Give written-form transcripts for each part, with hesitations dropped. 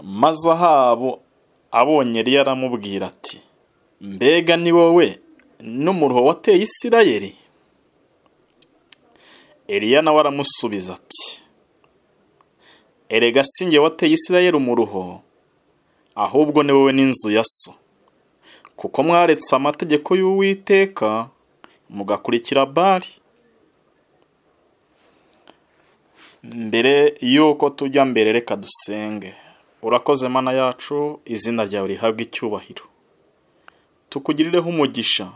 Maze Ahabu abonye Eliya aramubwira ati: "Mbega ni wowe n'umuruho wateye Isirayeli?" Eliya nawe aramusubiza ati: "Erega si njye wateye Isirayeli umuruho, ahubwo ni wowe n'inzu ya so, kuko mwaretse amategeko y'Uwiteka mugakurikira Bali." Mbere y'uko tujya mbere, reka dusenge. Urakoze Mana yacu, izina ryawe rihabwe icyubahiro, tukugirireho umugisha,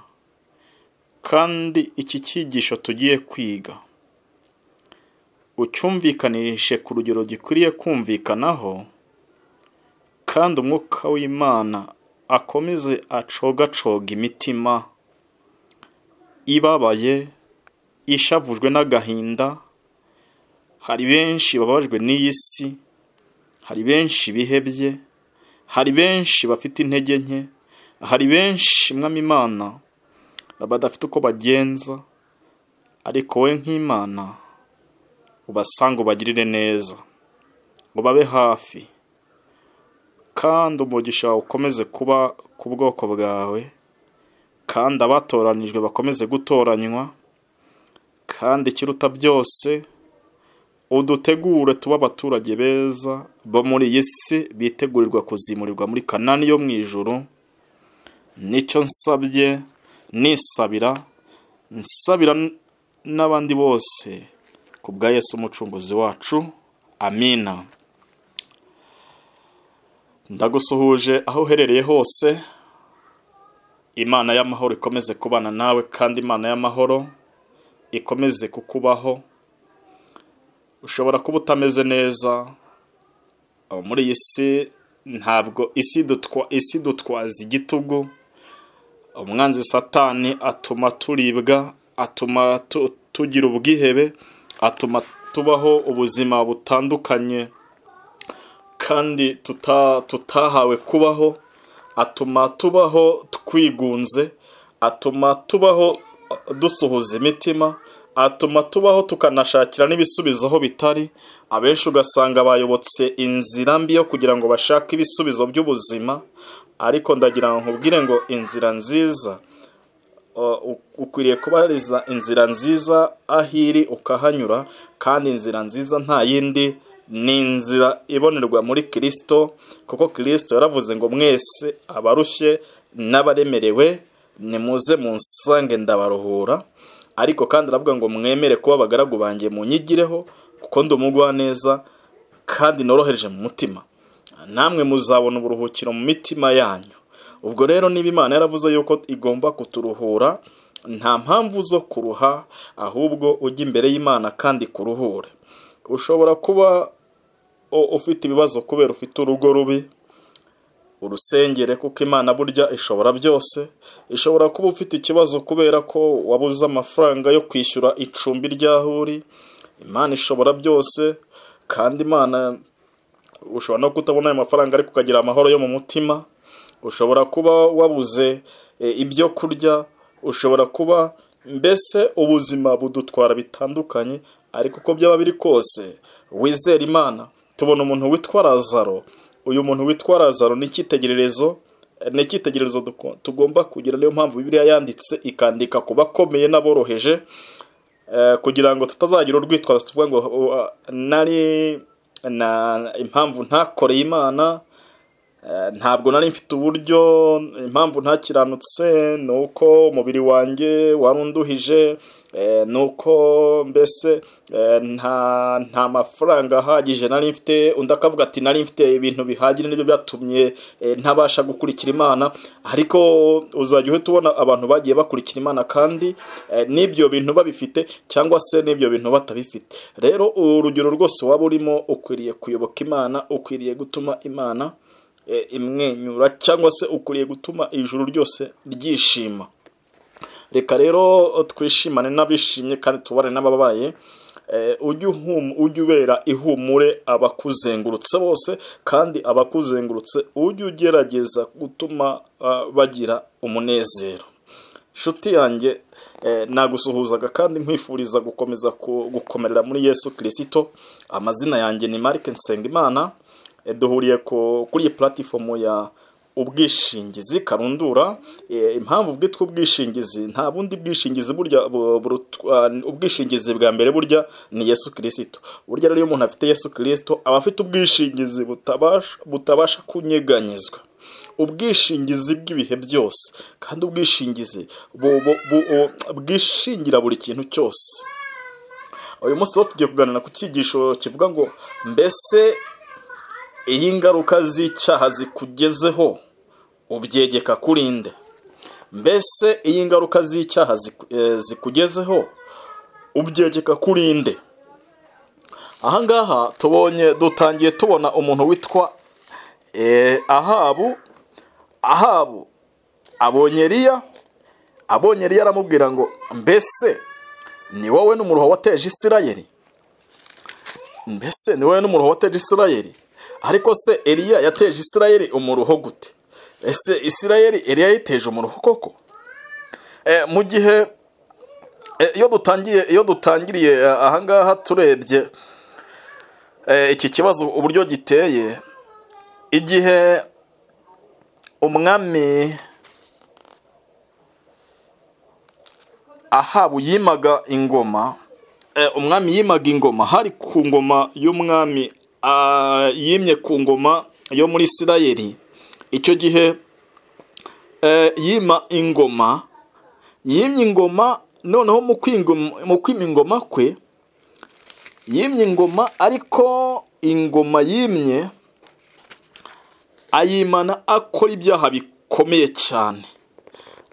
kandi iki cyigisho tugiye kwiga ucyumvikanishe ku rugero gikwiriye kumvikanaho, kandi umwuka w'Imana akomeze acogacoga imitima ibabaye, ishavujwe n'agahinda. Hari benshi bababajwe n'iyi si, hari benshi bihebye, hari benshi bafite intege nke, hari benshi, Mwami Imana, badafite uko bagenza, ariko wowe nk'Imana ubasanga ubagirire neza, ubabe hafi, kandi umugisha wawe ukomeze kuba ku bwoko bwawe, kandi abatoranijwe bakomeze gutoranywa, kandi ikiruta byose udutegure tuba abaturage beza bo muri iyi si, bitegurirwa kuzimurirwa muri Kanani yo mu ijuru. Nicyo nsabye, nisabira, nsabira n'abandi bose, ku bwa Yesu umucunguzi wacu, amina. Ndagusuhuje aho uherereye hose. Imana y'amahoro ikomeze kubana nawe, kandi Imana y'amahoro ikomeze kukubaho. Ushobora kuba utameze neza muri iyi si, ntabwo isi dutwaza igitugu. Umwanzi Satani atuma turibwa, atuma tugira ubwihebe, atuma tubaho ubuzima butandukanye kandi tutahawe kubaho, atuma tubaho twigunze, atuma tubaho dusuhuza imitima, atuma tubaho tukanashakira n'ibisubizo aho bitari. Abenshi ugasanga bayobotse inzira mbi yo kugira ngo bashake ibisubizo by'ubuzima, ariko ndagira ngo nkubwire ngo inzira nziza, ukwiriye kubariza inzira nziza aho iri ukahanyura, kandi inzira nziza nta yindi, ni inzira ibonerwa muri Kristo, kuko Kristo yaravuze ngo: "Mwese abarushye n'abaremerewe, nimuze munsange ndabaruhura." Ariko kandi aravuga ngo: "Mwemere kuba abagaragu banjye, munyigireho, kuko ndi umugwaneza kandi noroheje mu mutima, namwe muzabona uburuhukiro mu mitima yanyu." Ubwo rero niba Imana yaravuze yuko igomba kuturuhura, nta mpamvu zo kuruha, ahubwo ujya imbere y'Imana kandi kuruhure. Ushobora kuba ufite ibibazo kubera ufite urugo rubi, urusengere, kuko Imana burya ishobora byose. Ishobora kuba ufite ikibazo kubera ko wabuze amafaranga yo kwishyura icumbi ry'aho uri, Imana ishobora byose. Kandi Imana, ushobora no kutabona ayo mafaranga ariko ukagira amahoro yo mu mutima. Ushobora kuba wabuze ibyo kurya, ushobora kuba mbese ubuzima budutwara bitandukanye, ariko uko byaba biri kose wizere Imana. Tubona umuntu witwa Lazaro. Uyu muntu witwa Lazaro ni icyitegererezo, ni icyitegererezo tugomba kugira. Niyo mpamvu Bibiliya yanditse, ikandika ku bakomeye n'aboroheje, kugira ngo tutazagira urwitwazo tuvuga ngo nari na impamvu ntakoreye Imana, ntabwo nari mfite uburyo, impamvu ntakiranutse ni uko umubiri wanjye warunduhije, ni uko mbese nta mafaranga ahagije nari mfite. Undi akavuga ati: "Nari mfite ibintu bihagije, nibyo byatumye ntabasha gukurikira Imana." Ariko uzajya uhita ubona abantu bagiye bakurikira Imana kandi n'ibyo bintu babifite, cyangwa se n'ibyo bintu batabifite. Rero urugero rwose waba urimo, ukwiriye kuyoboka Imana, ukwiriye gutuma Imana imwenyura, cyangwa se ukwiriye gutuma ijuru ryose ryishima. Reka rero twishimane n'abishimye kandi tubane n'ababaye. Ujye ubera ihumure abakuzengurutse bose, kandi abakuzengurutse ujye ugerageza gutuma bagira umunezero. Nshuti yanjye, nagusuhuzaga kandi nkwifuriza gukomeza gukomerera muri Yesu Kirisito. Amazina yanjye ni Mark Nsengimana. Duhuriye kuri iyi platform ya ubwishingizi karundura. Impamvu bwitwa ubwishingizi, nta bundi bwishingizi burya ubwishingizi bwa mbere burya ni Yesu Kristo. Burya rero iyo umuntu afite Yesu Kristo aba afite ubwishingizi butabasha kunyeganyezwa, ubwishingizi bw'ibihe byose, kandi ubwishingizi bwishingira buri kintu cyose. Uyu munsi rero tugiye kuganira ku cyigisho kivuga ngo mbese iyi ngaruka z'icyaha zikugezeho ubyegeka kuri nde? Mbese iyi ngaruka z'icyaha zikugezeho ubyegeka kuri nde? Ahangaha tubonye, dutangiye tubona umuntu witwa Ahabu. Ahabu abonye Eliya, aramubwira ngo mbese ni wowe n'umuruho wateje Isirayeli? Mbese ni wowe n'umuruho wateje Isirayeli? Ariko se Eliya yateje Isirayeli umuruho gute? Ese Isirayeli Eliya yiteje umuruho koko? Mu gihe iyo dutangiriye ahangaha turebye iki kibazo uburyo giteye, igihe umwami Ahabu yimaga ingoma, umwami yimaga ingoma, hari ku ngoma y'umwami yimye ku ngoma yo muri Isirayeli. Icyo gihe yima ingoma, yimye ingoma, noneho mu kwima ingoma kwe yimye ingoma, ariko ingoma yimye ayimana akora ibyaha bikomeye cyane,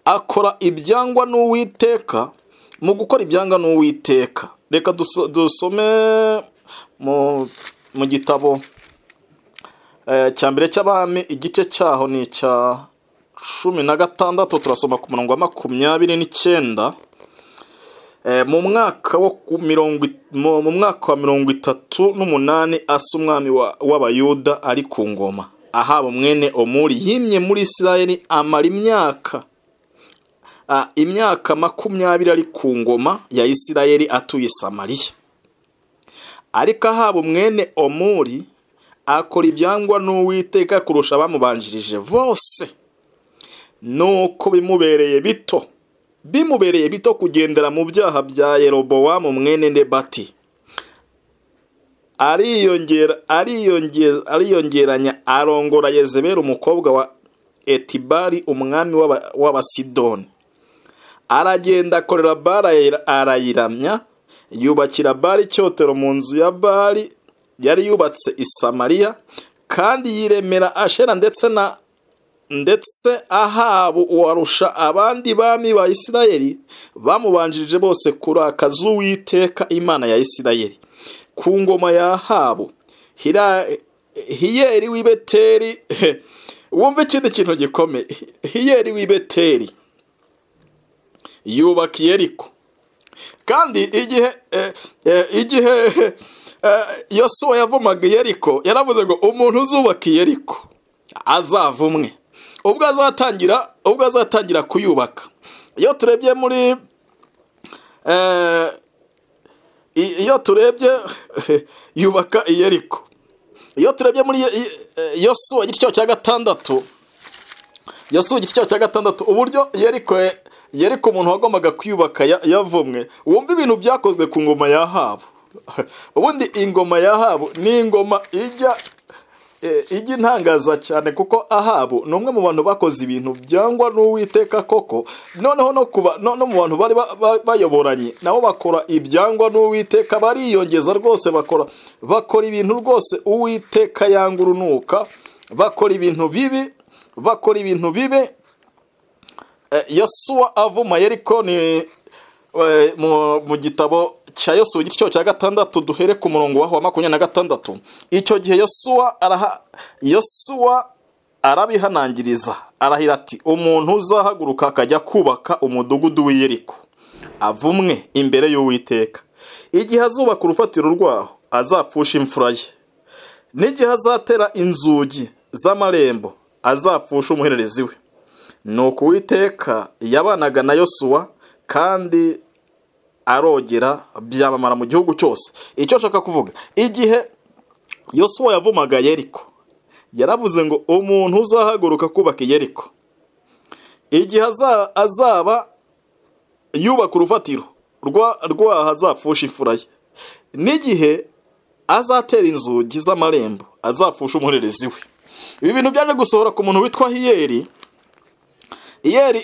akora ibyangwa n'Uwiteka. Mu gukora ibyangwa n'Uwiteka, reka dusome mu gitabo cya mbere cy'Abami, igice cyaho ni icya 16, turasoma ku murongo wa 29. Mu mwaka wa 38 Asa umwami w'Abayuda ari ku ngoma, Ahabu mwene Omuri yimye muri Isirayeli amara imyaka 20 ari ku ngoma ya Isirayeli atuye Samariya. Ariko Ahabu mwene Omuri akora ibyangwa n'Uwiteka kurusha abamubanjirije bose, nuko bimubereye bito kugendera mu byaha bya Yerobowamu mwene Nebati. Ariyongeranya arongora Yezebeli umukobwa wa Etibali umwami w'Abasidoni. Aragenda akorera Bali arayiramya, yubakira Bali icyotero mu nzu ya Bali yari yubatse i Samariya, kandi yiremera Ashera ndetse Ahabu uwarusha abandi bami ba Isirayeli bamubanjirije bose kurakaza Uwiteka Imana ya Isirayeli. Ku ngoma ya Ahabu, Hiyeri w'i Beteli, wumve ikindi kintu gikomeye, Hiyeri w'i Beteli yubaka Yeriko. Kandi igihe Yosuwa yavumaga Yeriko, yaravuze ngo umuntu uzubaka Yeriko azavumwe ubwo azatangira kuyubaka. Iyo turebye muri iyo turebye yubaka Yeriko, iyo turebye muri Yosuwa igice cya 6, Yosuwa igice cya 6, uburyo Yeriko umuntu wagombaga kuyubaka yavumwe. Wumva ibintu byakozwe ku ngoma ya Ahabu. Ubundi ingoma ya Ahabu ni ingoma ijya intangaza cyane, kuko Ahabu ni umwe mu bantu bakoze ibintu byangwa n'Uwiteka koko. Noneho no kuba no mu bantu bari bayoboranye nabo bakora ibyangwa n'Uwiteka, bariyongeza rwose, bakora ibintu rwose Uwiteka yanga urunuka, bakora ibintu bibi. Yosuwa avuma Yeriko ni mu gitabo cya Yosuwa igice cya 6, duhere ku murongo wa 26. Icyo gihe Yosuwa arabihanangiriza, arahira ati umuntu uzahaguruka akajya kubaka umudugudu w'i Yeriko avumwe imbere y'Uwiteka. Igihe azubaka urufatiro rwaho azapfusha imfura ye, n'igihe azatera inzugi z'amarembo azapfusha umuhererezi we. Nuko Uwiteka yabanaga na Yosuwa kandi arogera byamamara mu gihugu cyose. Icyo nshaka kuvuga, igihe Yosuwa yavumaga Yeriko, Yaravuze ngo umuntu uzahaguruka kubaka Yeriko, igihe azaba yubaka urufatiro rwaho azapfusha imfura ye, n'igihe azatera inzugi z'amarembo azapfusha umuhererezi we. Ibi bintu byaje gusohora ku muntu witwa Hiyeri. Hiyeri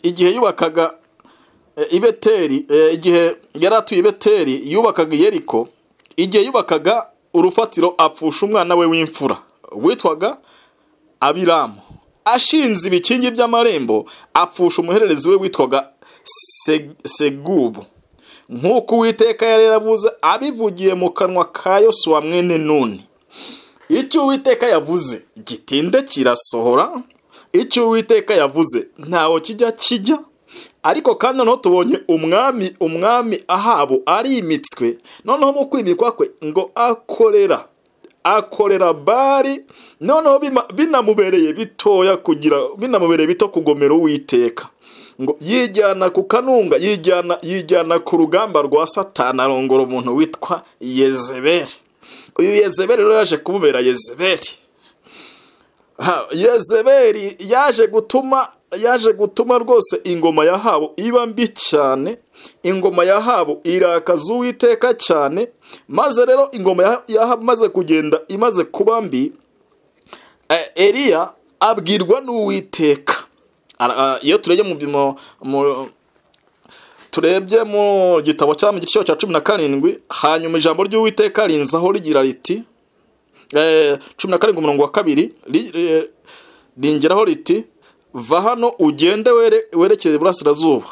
igihe yubakaga Ibeteri, igihe yari atuye Ibeteri, yubakaga Yeriko, igihe yubakaga urufatiro apfusha umwana we w'imfura witwaga Abiramu. Ashinze ibikingi by'amarembo apfusha umuhererezi we witwaga Segubu, nk'uko Uwiteka yari yaravuze abivugiye mu kanwa ka Yosuwa mwene Nuni. Icyo Uwiteka yavuze gitinde kirasohora, icyo Uwiteka yavuze ntaho kijya. Ariko kandi noneho tubonye umwami Ahabu arimitswe. Noneho mu kwimikwa kwe ngo akorera Bali, noneho binamubereye bitoya kugira binamubereye bito kugomera Uwiteka, ngo yijyana ku kanunga, yijyana ku rugamba rwa Satani, arongora umuntu witwa Yezebeli. Uyu Yezebeli rero yaje kumubera Yezebeli. Yezebeli yaje gutuma rwose ingoma ya Ahabu iba mbi cyane, ingoma ya Ahabu irakaza Uwiteka cyane. Maze rero ingoma ya Ahabu imaze kugenda, imaze kuba mbi, Eliya abwirwa n'Uwiteka. Iyo turebye mu gitabo cya mu gice cya 17, hanyuma ijambo ry'Uwiteka rinzaho rigira riti, 17 umurongo wa 2 ringeraho riti: va hano ugende werekere iburasirazuba.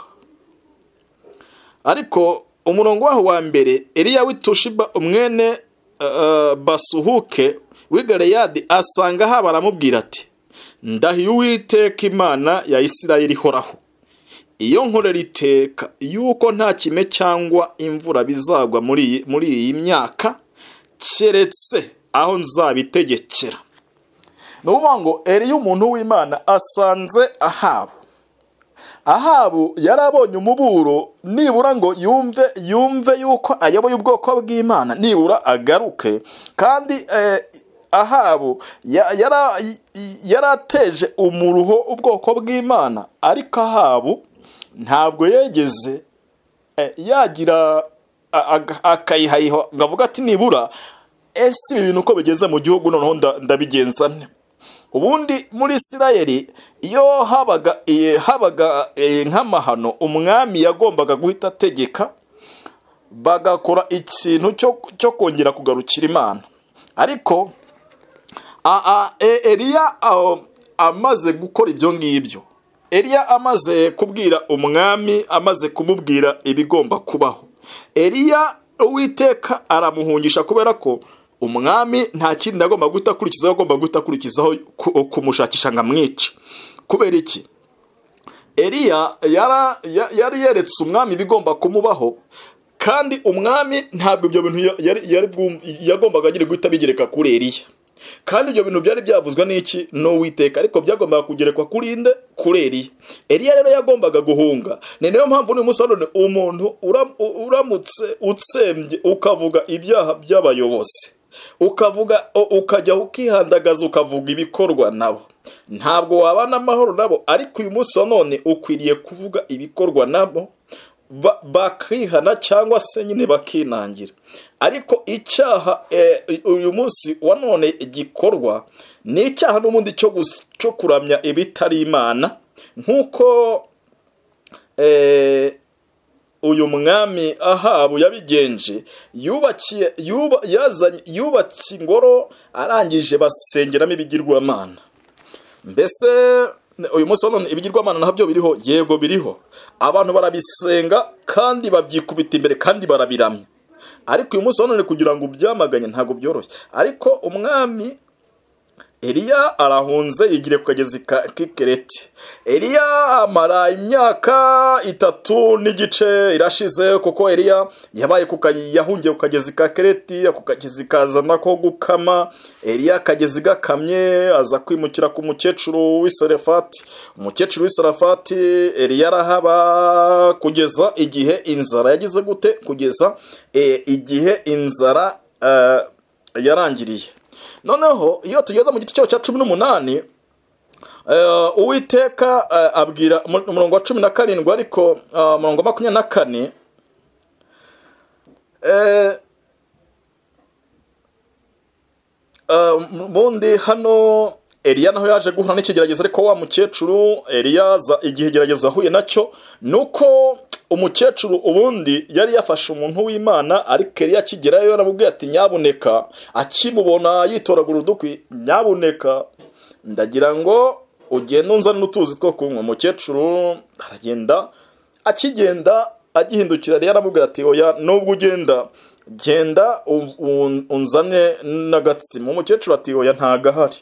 Ariko umurongo waho wa mbere, Eliya w'itushiba umwene Basuhuke w'i Galeyadi asanga Ahabu aramubwira ati: ndahiye Uwiteka Imana ya Isirayeli ihoraho, iyo nkorera iteka yuko nta kime cyangwa imvura bizagwa muri iyi myaka, keretse aho nzabitegekera. Ni ukuvuga ngo Eliya umuntu w'Imana asanze Ahabu. Ahabu yarabonye umuburo, nibura ngo yumve yuko ayoboye ubwoko bw'Imana, nibura agaruke. Kandi Ahabu yarateje umuruho ubwoko bw'Imana, ariko Ahabu ntabwo yegeze yagira akayihayiho ngo avuga ati nibura ese ibi bintu uko bigeze mu gihugu noneho ndabigenza nte. Ubundi muri Isirayeli iyo habaga nk'amahano, umwami yagombaga guhita ategeka bagakora ikintu cyo kongera kugarukira Imana. Ariko Eliya amaze gukora ibyo ngibyo, Eliya amaze kubwira umwami, amaze kumubwira ibigomba kubaho, Eliya Uwiteka aramuhungisha, kubera ko umwami nta kindi agomba guhita akurikizaho, agomba guhita akurikizaho kumushakisha ngo amwice. Kubera iki? Eliya yari yeretse umwami ibigomba kumubaho, kandi umwami ntabwo ibyo bintu yagombaga agira guhita bigereka kuri Eliya. Kandi ibyo bintu byari byavuzwe n'iki? N'Uwiteka, ariko byagombaga kugerekwa kuri nde? Kuri Eliya. Eliya rero yagombaga guhunga. Ni nayo mpamvu n'uyu munsi none umuntu uramutse utsembye ukavuga ibyaha by'abayobozi, ukavuga ukajya ukihandagaza ukavuga ibikorwa nabo, ntabwo wabana amahoro nabo. Ariko uyu munsi wa none ukwiriye kuvuga ibikorwa nabo bakihana cyangwa se nyine bakinangira. Ariko icyaha uyu munsi wa none gikorwa ni icyaha n'ubundi cyo kuramya ibitari Imana, nk'uko uyu mwami Ahabu yabigenje. Yubatse ingoro, arangije basengeramo ibigirwamana. Mbese uyu munsi wa none ibigirwamana ntabyo biriho? Yego biriho, abantu barabisenga kandi babyikubita imbere kandi barabiramya. Ariko uyu munsi wa none kugira ngo ubyamaganye ntabwo byoroshye. Ariko umwami Eliya arahunze yigire ku kagezi k'Ikereti. Eliya amara imyaka 3 n'igice irashize, kuko Eliya yabaye yahungiye ku kagezi ka Kereti, ako kagezi kazana ko gukama. Eliya akagezi gakamye aza kwimukira ku mukecuru w'Isarefati. Umukecuru w'Isarefati Eliya arahaba kugeza igihe inzara yagize gute? Kugeza igihe inzara yarangiriye. Noneho iyo tugeze mu gice cyaho cya 18, Uwiteka abwira umurongo wa 17, ariko umurongo wa 24, bundi hano Eliya naho yaje guhura n'ikigeragezo, ariko wa mukecuru Eliya igihe igeragezo ahuye nacyo nuko umukecuru ubundi yari yafashe umuntu w'Imana, ariko Eliya akigerayo yaramubwiye ati nyabuneka, akimubona yitoragura udukwi, nyabuneka ndagira ngo ugende unzanire utuzi two kunywa. Umukecuru aragenda, akigenda agihindukira Eliya aramubwira ati oya, nubwo ugenda genda unzane n'agatsima. Umukecuru ati oya ntagahari,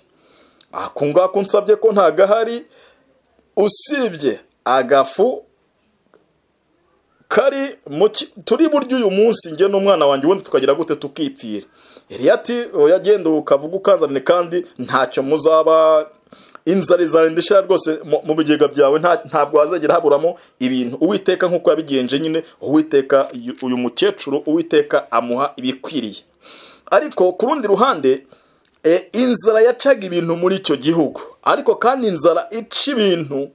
ako ngako nsabye ko ntagahari, usibye agafu kari turi buryo uyu munsi njye n'umwana wanjye, ubundi tukagira gute tukipfira. Eliya ati oya genda ukavuga ukanzanire, kandi ntacyo muzaba, inzara izarinda ishira rwose mu bigega byawe, ntabwo hazagera haburamo ibintu. Uwiteka nk'uko yabigenje nyine, Uwiteka uyu mukecuru Uwiteka amuha ibikwiriye. Ariko ku rundi ruhande inzara yacaga ibintu muri icyo gihugu, ariko kandi inzara ica ibintu,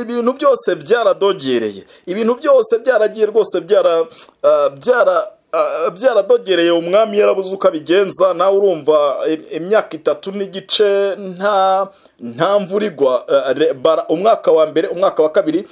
ibintu byose byaradogereye, ibintu byose byaragiye rwose byaradogereye. Umwami yarabuze uko abigenza. Nawe urumva imyaka 3 n'igice nta mvura igwa, umwaka wa mbere, umwaka wa kabiri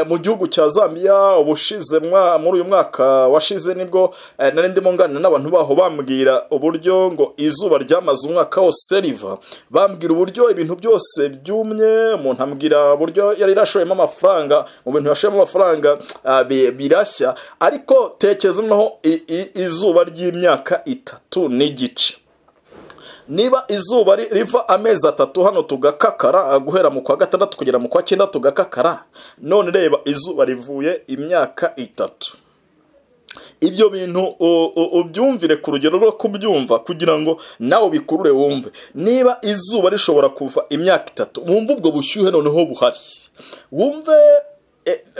mu gihugu cya Zambia ubushize, muri uyu mwaka washize nibwo nari ndimo nganira n'abantu baho, bambwira uburyo ngo izuba ryamaze umwaka wose riva, bambwira uburyo ibintu byose byumye. Umuntu ambwira uburyo yari yarashoyemo amafaranga mu bintu yashoyemo amafaranga birashya. Ariko tekereza noneho izuba ry'imyaka 3 n'igice. Niba izuba riva amezi 3 hano tugakakara, guhera mu kwa 6 kugera mu kwa 9 tugakakara, none reba izuba rivuye imyaka 3. Ibyo bintu ubyumvire ku rugero rwo kubyumva kugira ngo nawe bikurure wumve. Niba izuba rishobora kuva imyaka 3, wumve ubwo bushyuhe noneho buhari, wumve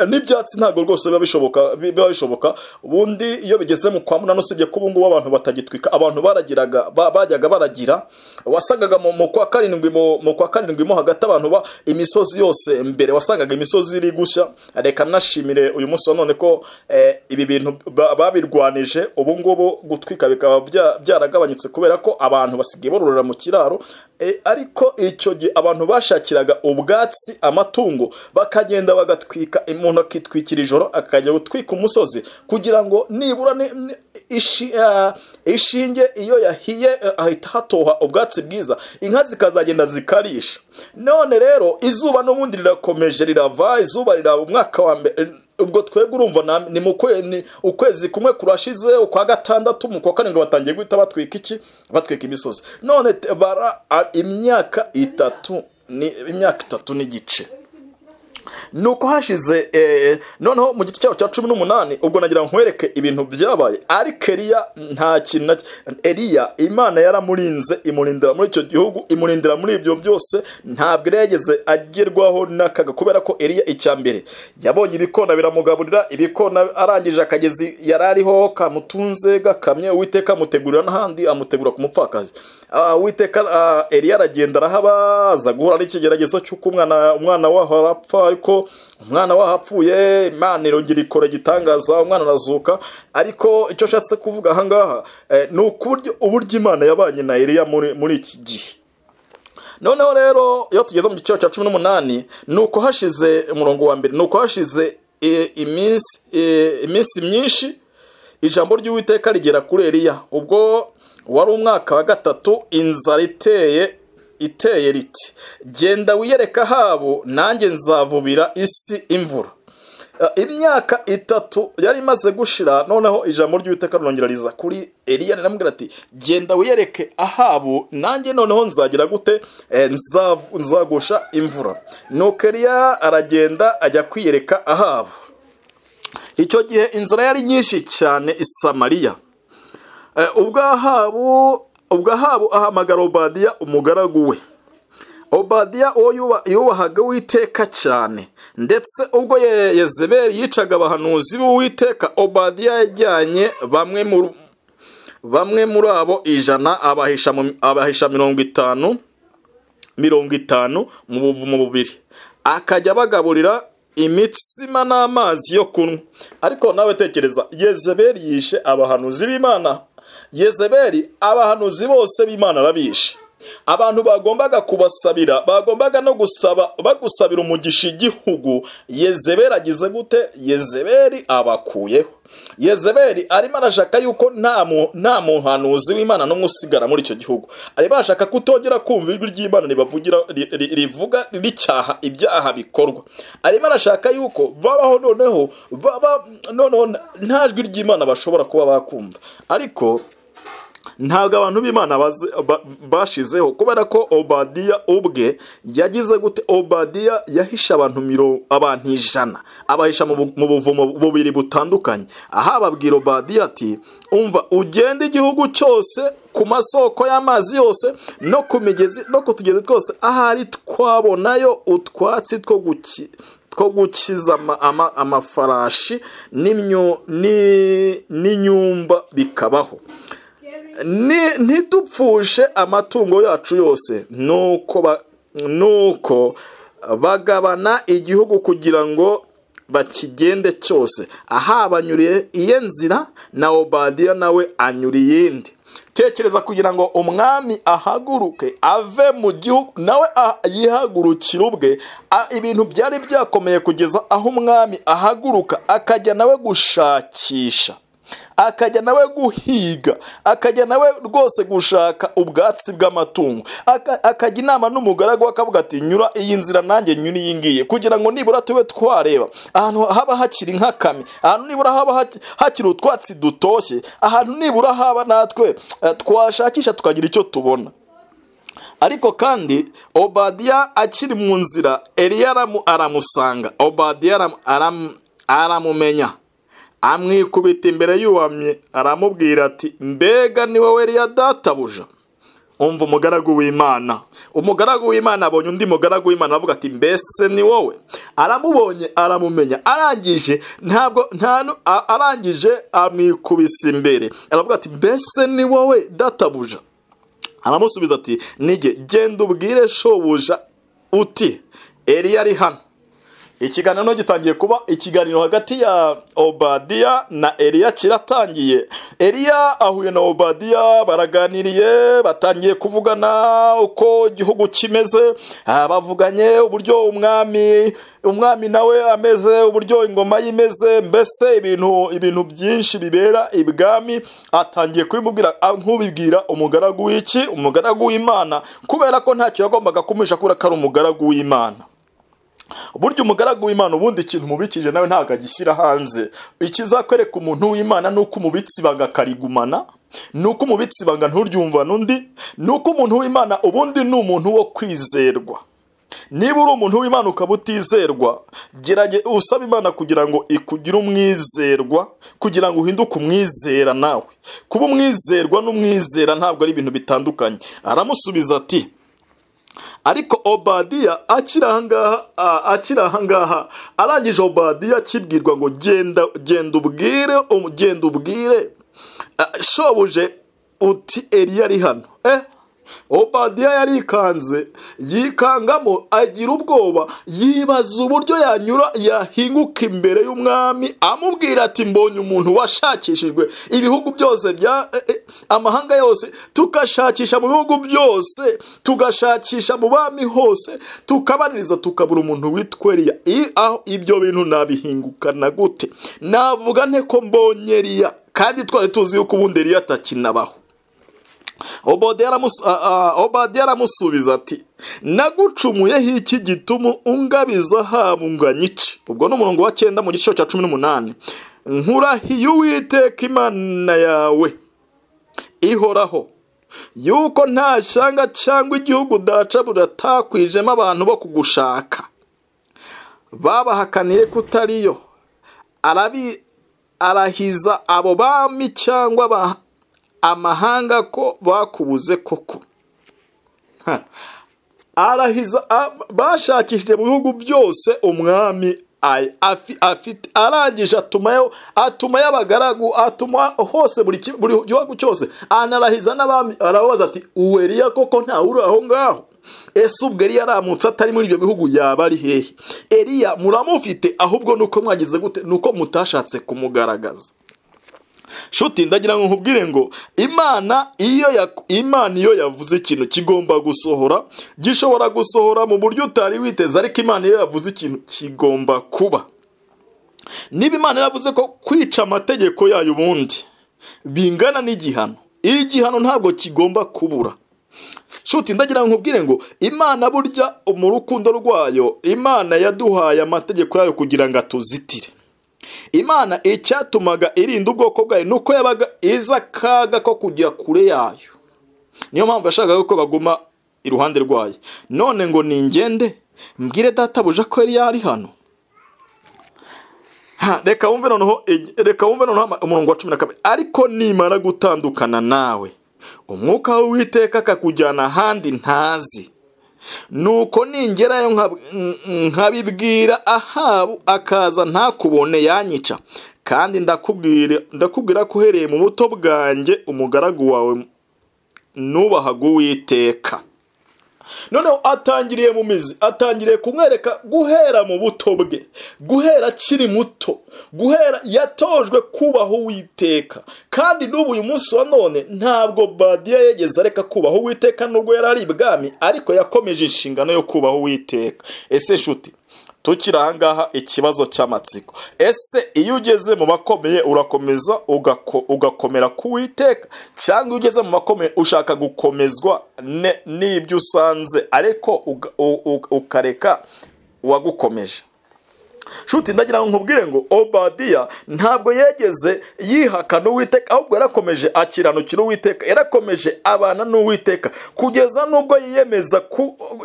n'ibyatsi ntabwo rwose biba bishoboka. Ubundi iyo bigeze mu kwa 8, usibye ko ubu ngubu abantu batagitwika, abantu baragiraga bajyaga baragira, wasangaga mu kwa 7, mu kwa 7 mo hagati abantu imisozi yose mbere wasangaga imisozi iri gushya. Reka nashimire uyu munsi wa none ko ibi bintu babirwanije, ubu ngubu gutwika bikaba byaragabanyutse kubera ko abantu basigaye bororera mu kiraro. Ariko icyo gihe abantu bashakiraga ubwatsi amatungo, bakagenda bagatwika, umuntu akitwikira ijoro akajya gutwika umusozi kugira ngo nibura ishinge iyo yahiye ahita hatoha ubwatsi bwiza, inka zikazagenda zikarisha. None rero izuba n'ubundi rirakomeje rirava, izuba riraba umwaka wa mbere, ubwo twebwe urumva ni mu ukwezi kumwe kurashize, ukwa 6 mu kwa 7 batangiye guhita batwika iki, batwika imisozi. None bara imyaka 3 ni imyaka 3 n'igice. Nuko hashize noneho mu gice cyaho cya 18, ubwo nagira nkwereke ibintu byabaye. Ariko Eliya nta kintu, Eliya Imana yaramurinze, imurindira muri icyo gihugu, imurindira muri ibyo byose, ntabwo yageze agerwaho n'akaga, kubera ko Eliya icya mbere yabonye ibikona biramugaburira, ibikona arangije akagezi yarariho kamutunze gakamye, Uwiteka amutegurira n'ahandi, amutegura ku mupfakazi. Uwiteka Eliya aragenda arahaba, aza guhura n'ikigeragezo cy'uko umwana waho arapfa, ariko umwana wahapfuye Imana irongera ikora igitangaza, umwana arazuka. Ariko icyo nshatse kuvuga aha ngaha ni uburyo Imana yabanye na Eliya muri iki gihe. Noneho rero iyo tugeze mu gice cya 18, nuko hashize umurongo wa mbere, nuko hashize iminsi myinshi ijambo ry'Uwiteka rigera kuri Eliya. Ubwo wari umwaka wa 3, inzara iteye riti genda wiyereka Ahabu, nanjye nzavubira isi imvura. Imyaka 3 yari imaze gushira, noneho ijambo ry'Uwiteka rirongera riza kuri Eliya riramubwira ati genda wiyereke Ahabu, nanjye noneho nzagira gute, nzagusha imvura. Nuko Eliya aragenda ajya kwiyereka Ahabu. Icyo gihe inzara yari nyinshi cyane i Samariya. Ubwo Ahabu ahamagara Obadiya umugaragu we. Obadiya uwo yubahaga Uwiteka cyane, ndetse ubwo Yezebeli yicaga abahanuzi b'Uwiteka, Obadiya yajyanye Bamwe muri abo 100 abahisha 50 mu buvumo bubiri, akajya bagaburira imitsima n'amazi yo kunywa. Ariko nawe tekereza, Yezebeli yishe abahanuzi b'Imana. Yezebeli abahanuzi bose b'Imana arabishe. Abantu bagombaga kubasabira, bagombaga no gusaba, bagusabira umugisha igihugu. Yezebeli agize gute? Yezebeli abakuyeho. Yezebeli arimo arashaka yuko nta muhanuzi w'Imana n'umwe usigara muri icyo gihugu. Arimo arashaka kutongera kumva ijwi ry'Imana ribavugira, rivuga ricyaha ibyaha bikorwa. Arimo arashaka yuko babaho noneho baba noneho nta jwi ry'Imana bashobora kuba bakumva. Ariko ntabwo abantu b'Imana bashizeho, kubera ko Obadiya ubwe yagize gute? Obadiya yahishe abantu 100, abahisha mu buvumo bubiri butandukanye. Aha babwira Obadiya ati umva, ugende igihugu cyose ku masoko y'amazi yose no ku migezi no ku tugezi twose, ahari twabonayo utwatsi two gukiza amafarashi n'inyumba bikabaho, ntidupfushe amatungo yacu yose. Nuko bagabana igihugu kugira ngo bakigende cyose. Aha banyuriye iye nzira, na Obadiya nawe anyura iyindi. Tekereza, kugira ngo umwami ahaguruke ave mu gihugu, nawe yihagurukira ubwe. Ibintu byari byakomeye kugeza aho umwami ahaguruka akajya nawe gushakisha, akajya nawe guhiga, akajya nawe rwose gushaka ubwatsi bw'amatungo, akajya inama n'umugaragu, akavuga ati nyura iyi nzira nanjye nyura iyi ngiye, kugira ngo nibura tube twareba ahantu haba hakiri nk'akami, ahantu nibura haba hakiri utwatsi dutoshye, ahantu nibura haba natwe twashakisha tukagira icyo tubona. Ariko kandi Obadiya akiri mu nzira, Eliya aramusanga. Obadiya aramumenya, amwikubita imbere yuwamye, aramubwira ati mbega ni wowe Eliya databuja? Umva umugaragu w'Imana. Umugaragu w'Imana abonye undi mugaragu w'Imana, aravuga ati mbese ni wowe? Aramubonye, aramumenya, arangije ntabwo arangije amwikubisa imbere, aravuga ati mbese ni wowe databuja? Aramusubiza ati nige, genda ubwire shobuja uti Eliya ari hano. Ikiganiro gitangiye kuba ikiganiro hagati ya Obadiya na Eliya kiratangiye. Eliya ahuye na Obadiya, baraganiriye, batangiye kuvugana uko igihugu kimeze, bavuganye uburyo umwami nawe ameze, uburyo ingoma yimeze, mbese ibintu byinshi bibera ibwami. Atangiye kubimubwira nk'ubibwira umugaragu w'iki, umugaragu w'Imana, kubera ko ntacyo yagombaga kumuhisha, kubera ko ari umugaragu w'Imana. Burya umugaragu w'Imana ubundi ikintu mubikije nawe ntabwo agishyira hanze. Ikizakwereka umuntu w'Imana nuko umubitsi ibanga akarigumana, nuko umubitsi ibanga nturyumva n'undi, nuko umuntu w'Imana ubundi ni umuntu wo kwizerwa. Niba uri umuntu w'Imana ukaba utizerwa, gerage usaba Imana kugira ngo ikugire umwizerwa, kugira ngo uhinduke umwizera nawe. Kuba umwizerwa n'umwizera ntabwo ari ibintu bitandukanye. Aramusubiza ati ariko Obadiya akiri ahangaha, arangije Obadiya akibwirwa ngo genda ubwire shobuje uti Eliya ari hano. Obadiya yarikanze, yikangamo, agira ubwoba, yibaza uburyo yanyura yahinguka imbere y'umwami, amubwira ati mbonye umuntu washakishijwe ibihugu byose bya amahanga yose, tukashakisha mu bihugu byose, tugashakisha mu bami hose, tukabaririza tukabura umuntu witwa Eliya. Aho ibyo bintu nabihingukana gute? Navuga nte ko mbonye Eliya kandi twari tuzi yuko ubundi Eliya atakinabaho? Obadiya aramusubiza ati nagucumuyeho iki gituma ungabiza habunganya iki? Ubwo ni umurongo wa 9 mu gice cya 18. Nkurahiye Uwiteka Imana yawe ihoraho yuko nta shyanga cyangwa igihugu daca buratakwijemo abantu bo kugushaka, babahakaniye kutariyo. Arahiza abo bami cyangwa amahanga ko bakubuze koko. Arahiza bashakishije mu bihugu byose umwami Afite arangije atuma y'abagaragu, atuma hose buri gihugu cyose, anarahiza n'abami, arababaza ati uwo Eliya koko ntawe uri aho ngaho? Ese ubwo Eliya aramutse atari muri ibyo bihugu yaba ari hehe? Eliya muramufite, ahubwo nuko mwagize gute? Nuko mutashatse kumugaragaza. Shuti, ndagira ngo nkubwire ngo Imana iyo yavuze ikintu kigomba gusohora, gishobora gusohora mu buryo utari witeze, ariko Imana iyo yavuze ikintu kigomba kuba. Niba Imana yaravuze ko kwica amategeko yayo ubundi bingana n'igihano, igihano ntabwo kigomba kubura. Shuti, ndagira ngo nkubwire ngo Imana burya mu rukundo rwayo, Imana yaduhaye amategeko yayo kugira ngo atuzitire. Imana icyatumaga irinda ubwoko bwayo nuko yabaga iza akaga ko kujya kure yayo. Niyo mpamvu yashakaga ko baguma iruhande rwayo. None ngo ningende mbwire databuja ko Eliya ari hano. Reka wumve noneho umurongo wa 12. Ariko nimara gutandukana nawe, umwuka w'Uwiteka akakujyana ahandi ntazi, nuko ningerayo nkabibwira Ahabu akaza ntakubone yanyica. Kandi ndakubwira ko uhereye mu buto bwanjye umugaragu wawe nubahaga Uwiteka. Noneho atangiriye mu mizi, atangiriye kumwereka guhera mu buto bwe, guhera akiri muto, guhera yatojwe kubaho Uwiteka. Kandi n'ubu uyu munsi wa none ntabwo Obadiya yegeze areka kubaho Uwiteka nubwo yari ari ibwami, ariko yakomeje inshingano yo kubaho Uwiteka. Ese nshuti, tukiri aha ngaha ikibazo cy'amatsiko, ese iyo ugeze mu bakomeye urakomeza ugakomera ku Uwiteka, cyangwa iyo ugeze mu bakomeye ushaka gukomezwa n'ibyo usanze ariko ukareka uwagukomeje? Shuti, ndagira ngo nkubwire ngo Obadiya ntabwo yegeze yihakana Uwiteka, ahubwo yarakomeje akiranukira Uwiteka, yarakomeje abana n'Uwiteka kugeza nubwo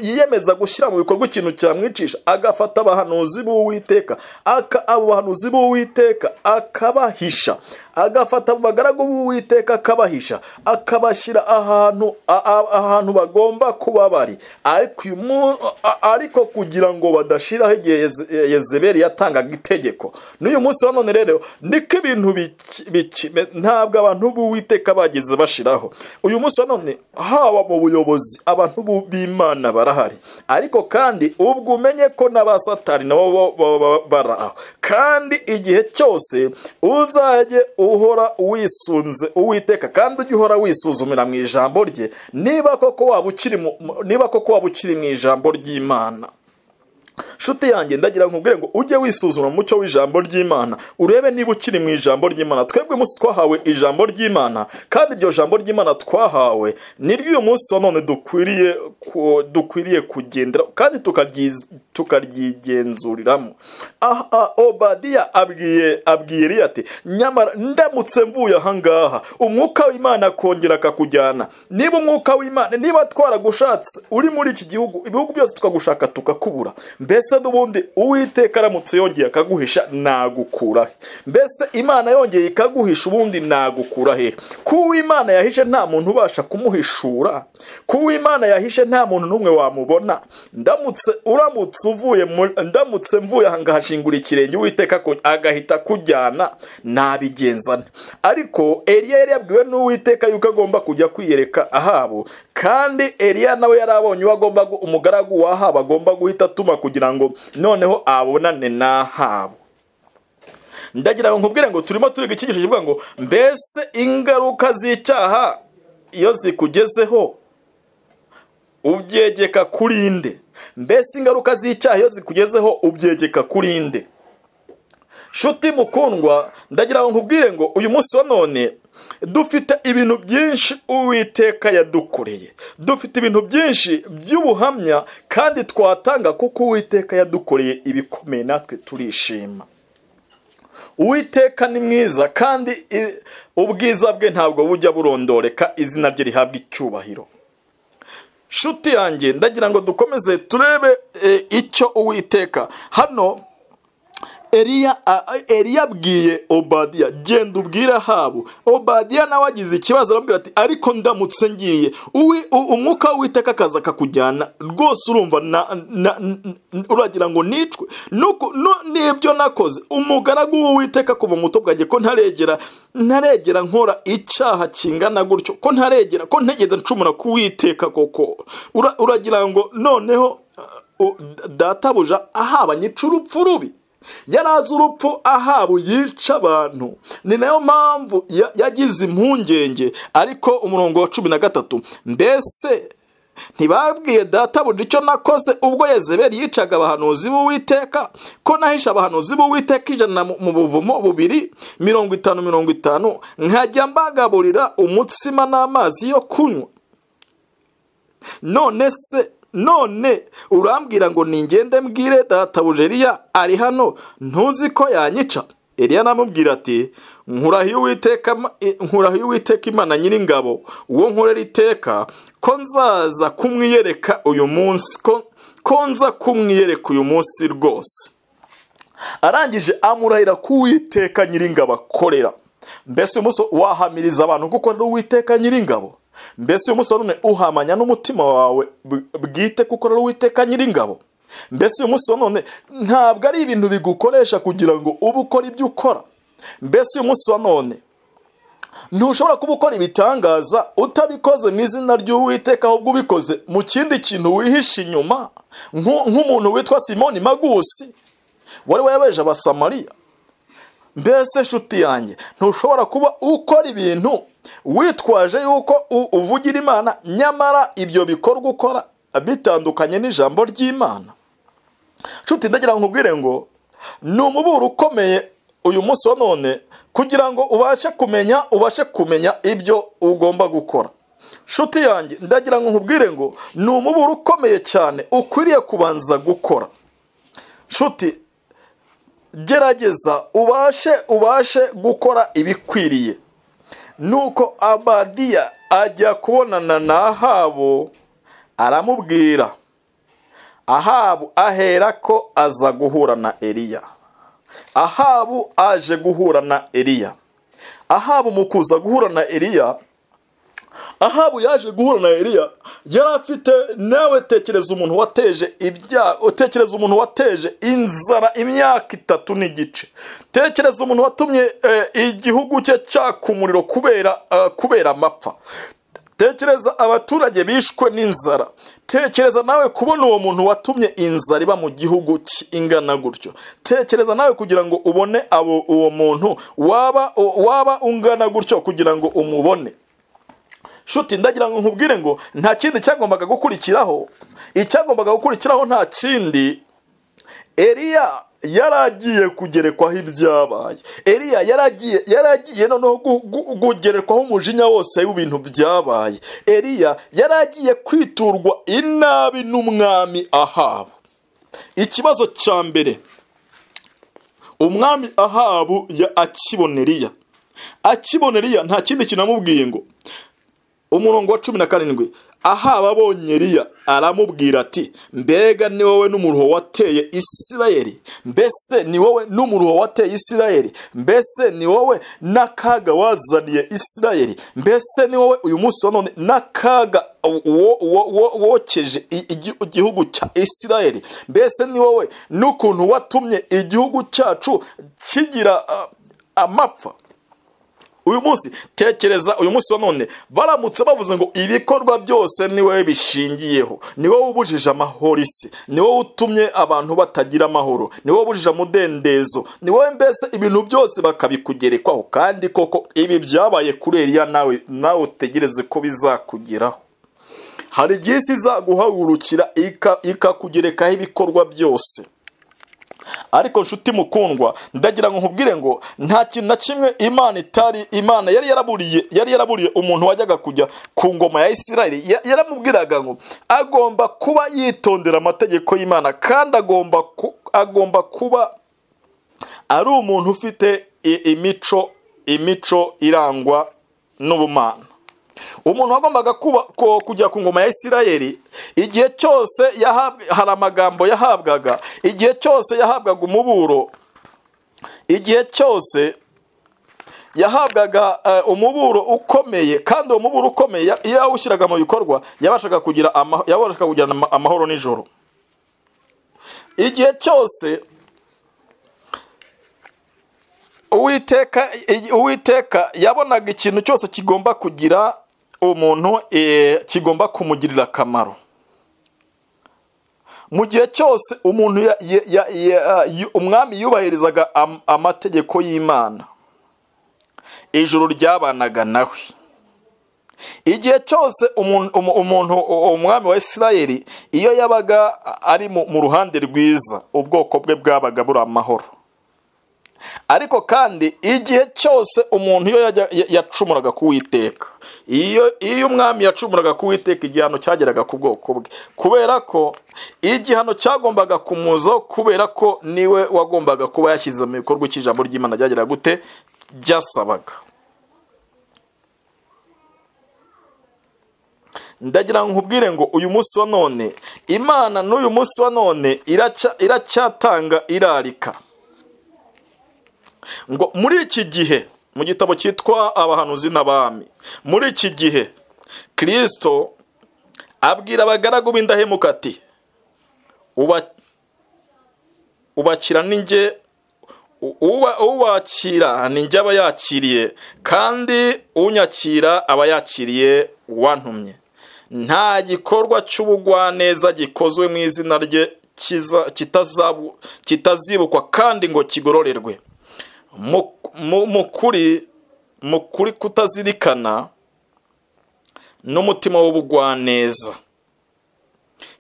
yiyemeza gushyira mu bikorwa ikintu cyamwicisha, agafata abahanuzi b'Uwiteka, abo bahanuzi b'Uwiteka akabahisha, agafata abagaragu b'Uwiteka akabahisha, akabashyira ahantu bagomba kuba bari, ariko kugira ngo badashiraho igihe Yezebeli yatangaga itegeko. N'uyu munsi wa none rero niko ibintu ntabwo abantu b'Uwiteka bageze bashiraho. Uyu munsi wa none haba mu buyobozi abantu b'Imana barahari, ariko kandi ubwo umenye ko n'abasatani nabo baraho. Kandi igihe cyose uzajye uhora wisunze Uwiteka, kandi ujye uhora wisuzumira mu ijambo rye, niba koko waba ukiri mu ijambo ry'Imana. Shuti yanjye, ndagira nkubwire ngo ujye wisuzuma mu mucyo w'ijambo ry'Imana, urebe niba ukiri mu ijambo ry'Imana. Twebwe umunsi twahawe ijambo ry'Imana, kandi iryo jambo ry'Imana twahawe niryo uyu munsi wa none dukwiriye kugendera kandi tukaryigenzuriramo. Obadiya abwiye Eliya ati nyamara ndamutse mvuye aha ngaha umwuka w'Imana akongera akakujyana, niba umwuka w'Imana, niba twaragushatse uri muri iki gihugu, ibihugu byose tukagushaka tukakubura, mbese n'ubundi Uwiteka aramutse yongeye akaguhisha nagukura he? Mbese Imana yongeye ikaguhisha ubundi nagukura he? Kuko Imana yahishe nta muntu ubasha kumuhishura, kuko Imana yahishe nta muntu n'umwe wamubona. Ndamutse mvuye aha ngahashingura ikirenge Uwiteka agahita kujyana, nabigenzana. Ariko Eliya yari yabwiwe n'Uwiteka yuko agomba kujya kwiyereka Ahabu, kandi Eliya nawe yarabonye uwo agomba umugaragu wa Ahabu agomba guhita atuma kugira ngo noneho abonane n'Ahabu. Ndagira ngo nkubwire ngo turimo turiga icyigisho kivuga ngo mbese ingaruka z'icyaha iyo zikugezeho ubyegeka kuri nde? Mbese ingaruka z'icyaha iyo zikugezeho ubyegeka kuri nde? Shuti mukundwa, ndagira ngo nkubwire ngo uyu munsi wa none dufite ibintu byinshi Uwiteka yadukoreye, dufite ibintu byinshi by'ubuhamya kandi twatanga, kuko Uwiteka yadukoreye ibikomeye natwe turishima. Uwiteka ni mwiza kandi ubwiza bwe ntabwo bujya burondoreka, izina rye rihabwa icyubahiro. Shuti yanjye, ndagira ngo dukomeze turebe icyo Uwiteka hano. Eliya abwiye Obadiya, genda ubwire Ahabu. Obadiya nawe agize ikibazo, aramubwira ati ariko ndamutse ngiye, umwuka w'Uwiteka akaza akakujyana rwose, urumva uragira ngo nicwe n'ibyo nakoze. Umugaragu w'Uwiteka kuva mu buto bwanjye, ko ntaregera nkora icyaha kingana gutyo, ko ntaregera, ko ntegeze ncumura ku Uwiteka koko, uragira ngo noneho databuja Ahabu anyica urupfu rubi. Yari azi urupfu Ahabu yica abantu, ni nayo mpamvu yagize impungenge. Ariko umurongo wa 13, mbese ntibabwiye databuja icyo nakoze ubwo Yezebeli yicaga abahanuzi b'Uwiteka, ko nahishe abahanuzi b'Uwiteka 100 mu buvumo bubiri, 50 50, nkajya mbagaburira umutsima n'amazi yo kunywa? None se none urambwira ngo ningende mbwire databuja Eliya ari hano, ntuzi ko yanyica? Eliya namubwira ati nkurahiye Uwiteka Imana nyiringabo, uwo nkorera iteka, ko nzaza kumwiyereka uyu munsi, ko nza kumwiyereka uyu munsi rwose. Arangije amurahira ku Uwiteka nyiringabo akorera. Mbese uyu munsi wahamiriza abantu gukorera Uwiteka nyiringabo? Mbese uyu munsi wa none uhamanya n'umutima wawe bwite gukorera Uwiteka nyiringabo? Mbese uyu munsi wa none ntabwo ari ibintu bigukoresha kugira ngo ube ukora ibyo ukora? Mbese uyu munsi wa none ntushobora kuba ukora ibitangaza utabikoze mu izina ry'Uwiteka, ahubwo ubikoze mu kindi kintu wihishe inyuma, nk'umuntu witwa Simoni Magusi wari wayabeje Abasamariya? Mbese nshuti yanjye, ntushobora kuba ukora ibintu witwaje yuko uvugira Imana, nyamara ibyo bikorwa ukora bitandukanye n'ijambo ry'Imana? Nshuti, ndagira ngo nkubwire ngo ni umuburo ukomeye uyu munsi wa none, kugira ngo ubashe kumenya ibyo ugomba gukora. Nshuti yanjye, ndagira ngo nkubwire ngo ni umuburo ukomeye cyane ukwiriye kubanza gukora. Nshuti, gerageza ubashe gukora ibikwiriye. Nuko Obadiya ajya kubonana na Ahabu, aramubwira. Ahabu ahera ko aza guhura na Eliya. Ahabu aje guhura na Eliya. Ahabu mu kuza guhura na Eliya, Ahabu yaje guhura na Eliya, yari afite, nawe tekereza umuntu wateje ibyago, tekereza umuntu wateje inzara imyaka 3 n'igice, tekereza umuntu watumye igihugu cye cyaka umuriro kubera amapfa, tekereza abaturage bishwe n'inzara, tekereza nawe kubona uwo muntu watumye inzara iba mu gihugu ingana gutyo, tekereza nawe kugira ngo ubone abo uwo muntu waba ungana gutyo, kugira ngo umubone. Shuti, ndagira ngo nkubwire ngo nta kindi cyagombaga gukurikiraho, icyagombaga gukurikiraho nta kindi, Eliya yaragiye kugerekwaho ibyabaye. Eliya yaragiye noneho kugerekwaho umujinya wose w'ibintu byabaye. Eliya yaragiye kwiturwa inabi n'umwami Ahabu. Ikibazo cya mbere, umwami Ahabu akibona Eliya, nta kindi kintu amubwiye ngo umurongo wa 17, Ahabu abonye Eliya aramubwira ati mbega ni wowe n'umuruho wateye Isirayeli? Mbese ni wowe n'umuruho wateye Isirayeli? Mbese ni wowe n'akaga wazaniye Isirayeli? Mbese ni wowe uyu munsi wa none n'akaga wokeje igihugu cya Isirayeli? Mbese ni wowe n'ukuntu watumye igihugu cyacu kigira amapfa? Uyu munsi tekereza, uyu munsi wa none baramutse bavuze ngo ibikorwa byose ni wowe bishingiyeho, ni wowe ubujije amahoro isi, ni wowe utumye abantu batagira amahoro, ni wowe ubujije umudendezo, ni wowe, mbese ibintu byose bakabikugerekwaho. Kandi koko ibi byabaye kuri Eliya, nawe utegereze ko bizakugeraho. Hari igihe isi izaguhagurukira ikakugerekaho ibikorwa byose. Ariko nshuti mukundwa, ndagira ngo nkubwire ngo nta kintu na kimwe Imana itari, Imana yari yaraburiye umuntu wajyaga kujya ku ngoma ya Isirayeli. Yaramubwiraga ngo agomba kuba yitondera amategeko y'Imana, kandi agomba kuba ari umuntu ufite imico irangwa n'ubumana. Umuntu wagombaga kujya ku ngoma ya Isirayeli, igihe cyose hari amagambo yahabwaga, igihe cyose yahabwaga umuburo, Igihe cyose yahabwaga umuburo ukomeye, kandi uwo muburo ukomeye iyo yawushyiraga mu bikorwa yabashaga kugira amahoro nijoro. Igihe cyose Uwiteka yabonaga ikintu cyose kigomba kugira umuntu, kigomba kumugirira akamaro. Mu gihe cyose umuntu umwami yubahirizaga amategeko y'Imana, ijuru ryabanaga nawe. Igihe cyose umuntu umwami wa Isirayeli iyo yabaga ari mu ruhande rwiza, ubwoko bwe bwabaga buri amahoro. Ariko kandi igihe cyose umuntu iyo yacumuraga ku Uwiteka, iyo umwami yacumuraga ku Uwiteka, igihano cyageraga ku bwoko bwe, kubera ko igihano cyagombaga kumuzaho, kubera ko niwe wagombaga kuba yashyize mu bikorwa ijambo ry'Imana ryageraga gute ryasabaga. Ndagira nkubwire ngo uyu munsi wa none Imana n'uyu munsi wa none iracyatanga irarika ngo muri iki gihe, mu gitabo cyitwa Abahanuzi n'Abami, muri iki gihe Kristo abwira abagaragu b'indahemuka ati ubakira ninjye, uwakira ninjye aba yakiriye, kandi unyakira aba yakiriye uwantumye. Nta gikorwa cy'ubugwaneza gikozwe mu izina rye kitazibukwa kandi ngo kigororerwe. Mu kuri kutazirikana n'umutima w'ubugwaneza,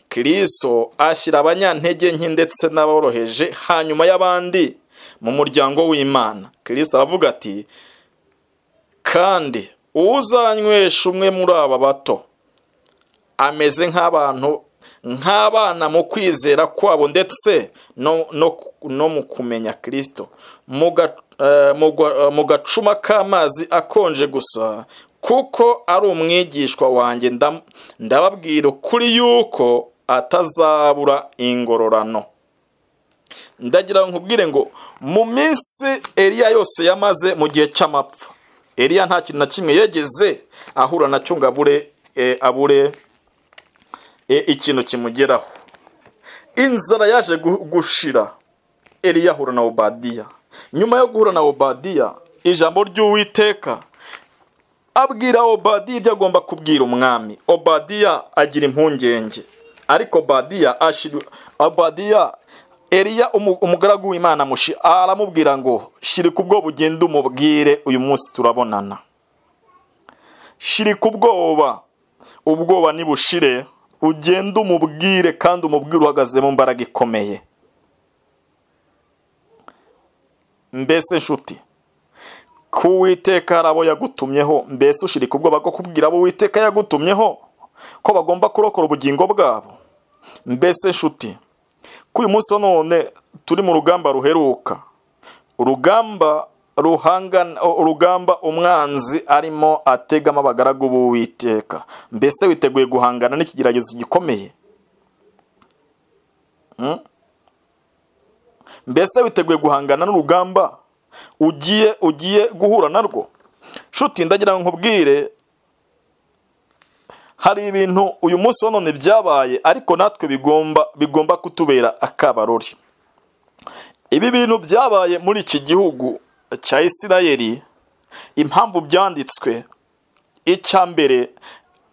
Kristo ashyira abanyantege nke ndetse n'aboroheje hanyuma y'abandi mu muryango w'Imana. Kristo aravuga ati kandi uzanywesha umwe muri aba bato ameze nk'abantu nk'abana mu kwizera kwabo ndetse no mu kumenya Kristo, mu gacuma k'amazi akonje gusa, kuko ari umwigishwa wanjye, ndababwira ukuri yuko atazabura ingororano. Ndagira nkubwire ngo mu minsi Eliya yose yamaze mu gihe cy'amapfa, Eliya nta kintu na kimwe yegeze ahura nacyo ngo abure ikintu kimugeraho. Inzara yaje gushira, Eliya ahura na Obadiya. Nyuma yo guhura na Obadiya, ijambo ry'Uwiteka abwira Obadiya ibyo agomba kubwira umwami. Obadiya agira impungenge, ariko Obadiya Eliya umugaragu w'Imana aramubwira ngo shirika ubwoba ugende umubwire uyu munsi turabonana. Shirika ubwoba, ubwoba nibushire, ugende umubwire, kandi umubwire uhagaze mu mbaraga ikomeye. Mbese nshuti, ku Uwiteka hari abo yagutumyeho, mbese ushirika ubwoba bwo kubwira abo Uwiteka yagutumyeho ko bagomba kurokora ubugingo bwabo? Mbese nshuti, ku uyu munsi none turi mu rugamba ruheruka, urugamba ruhangana, urugamba umwanzi arimo ategama abagaragu b'Uwiteka, mbese witeguye guhangana n'ikigeragezo gikomeye? Mbese witeguye guhangana n'urugamba ugiye guhura narwo? Nshuti, ndagira ngo nkubwire hari ibintu uyu munsi wa none byabaye, ariko natwe bigomba kutubera akabarori. Ibi bintu byabaye muri iki gihugu cya Isirayeli, impamvu byanditswe, icya mbere,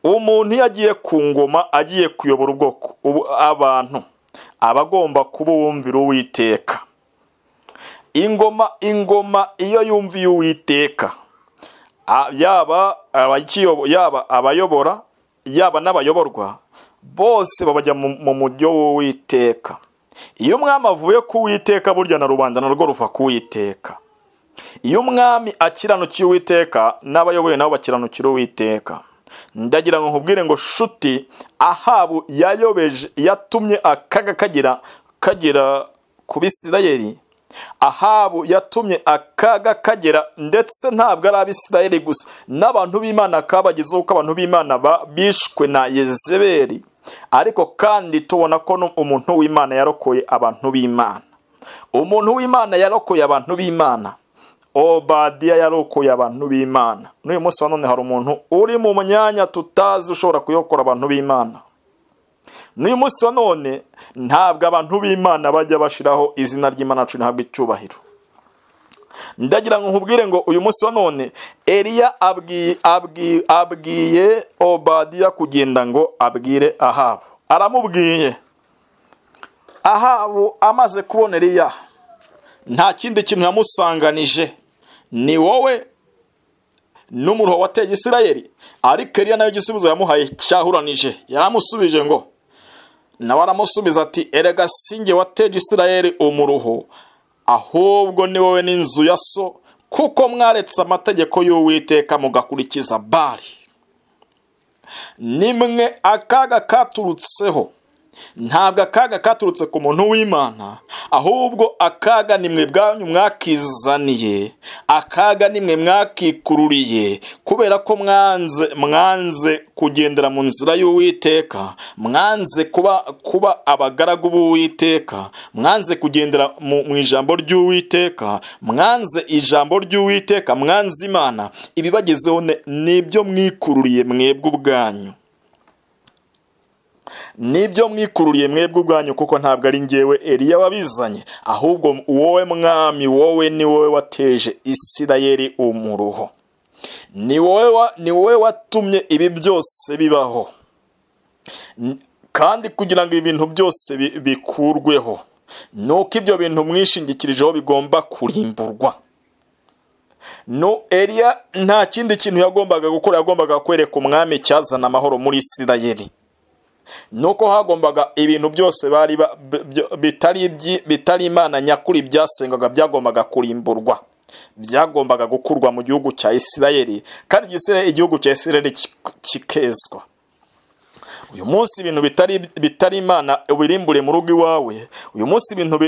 umuntu iyo agiye ku ngoma agiye kuyobora ubwoko abantu, abagomba kuba uwumvira Uwiteka. Ingoma iyo yumviye Uwiteka, yaba abayobora yaba n'abayoborwa, bose babajya mu mujyo w'Uwiteka. Iyo umwami avuye ku Uwiteka, burya na rubanda narwo ruva ku Uwiteka. Iyo umwami akiranukiye Uwiteka, n'abayoboye nabo bakiranukira Uwiteka. Ndagira ngo nkubwire ngo shuti, Ahabu yayobeje, yatumye akaga kagera ku Bisirayeli. Ahabu yatumye akaga kagera, ndetse ntabwo ari Abisirayeli gusa, n'abantu b'Imana kabagezeho, ko abantu b'Imana bishwe na Yezebeli. Ariko kandi tubona ko umuntu w'Imana yarokoye abantu b'Imana. Umuntu w'Imana yarokoye abantu b'Imana. Obadiya yarokoye abantu b'Imana. N'uyu munsi wa none hari umuntu uri mu myanya tutazi ushobora kuyokora abantu b'Imana. N'uyu munsi wa none ntabwo abantu b'Imana bajya bashiraho izina ry'Imana yacu ntabwo icyubahiro. Ndagira ngo nkubwire ngo uyu munsi wa none Eliya abwiye Obadiya kugenda ngo abwire Ahabu. Aramubwiye. Ahabu amaze kubona Eliya nta kindi kintu yamusanganije, ni wowe n'umuruho wateye Isirayeli. Ariko Eliya nayo igisubizo yamuhaye cyahuranije, yaramusubije ngo, nawe aramusubiza ati erega sinjye wateje Isirayeli umuruho, ahubwo ni wowe n'inzu ya so, kuko mwaretse amategeko y'Uwiteka mugakurikiza Bali. Nimwe akaga katurutseho. Ntabwo akaga katurutse ku muntu w'Imana, ahubwo akaga nimwe bwanyu mwakizaniye, akaga nimwe mwakikururiye, kubera ko mwanze kugendera mu nzira y'Uwiteka, mwanze kuba abagaragu b'Uwiteka, mwanze kugendera mu ijambo ry'Uwiteka, mwanze ijambo ry'Uwiteka, mwanze Imana. Ibibagezeho nibyo mwikururiye mwebwe ubwanyu. Nibyo mwikururiye mwebwe ubwanyu, kuko ntabwo ari njyewe Eliya wabizanye, ahubwo wowe mwami, wowe ni wowe wateje Isirayeli umuruho, ni wowe watumye ibi byose bibaho. Kandi kugira ngo ibintu byose bikurweho, nuko ibyo bintu mwishingikirijeho bigomba kurimburwa. No Eliya nta kindi kintu yagombaga gukora, yagombaga kwereka umwami cyazana amahoro muri Isirayeli. Nuko hagombaga ibintu byose bari bitari Imana nyakuri byasengaga byagombaga kurimburwa, byagombaga gukurwa mu gihugu cya Isirayeli, kandi igihugu cya Isirayeli kikezwa. Uyu munsi ibintu bitari Imana ubirimbure mu rugo iwawe. Uyu munsi ibintu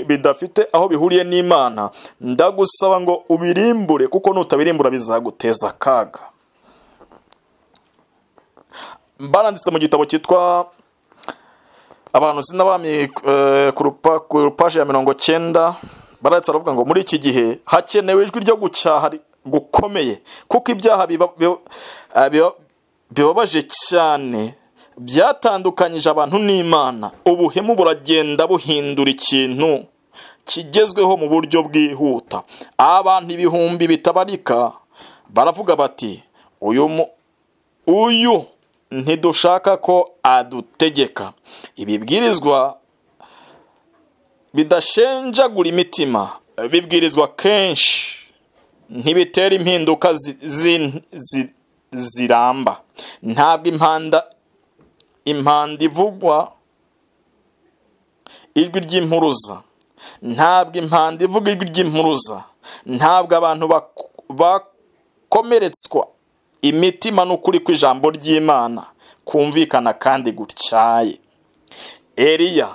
bidafite aho bihuriye n'Imana, ndagusaba ngo ubirimbure, kuko nutabirimbura bizaguteza akaga. Baranditse mu gitabo cyitwa Abahanuzi n'Abami ku paje ya 90, baranditse baravuga ngo muri iki gihe hakenewe ijwi ryo gucyaha gukomeye, kuko ibyaha bibabaje cyane byatandukanyije abantu n'Imana. Ubuhemu buragenda buhindura ikintu kigezweho mu buryo bwihuta. Abantu ibihumbi bitabarika baravuga bati uyu ntidushaka ko adutegeka. Ibibwirizwa bidashenjagura imitima, bibwirizwa kenshi ntibitera impinduka ziramba. Ntabwo impanda ivugwa ijwi ry'impuruza, ntabwo impanda ivuga ijwi ry'impuruza, ntabwo abantu bakomeretswa imitima n'ukuri kw'ijambo ry'Imana kumvikana kandi gutyaye. Eliya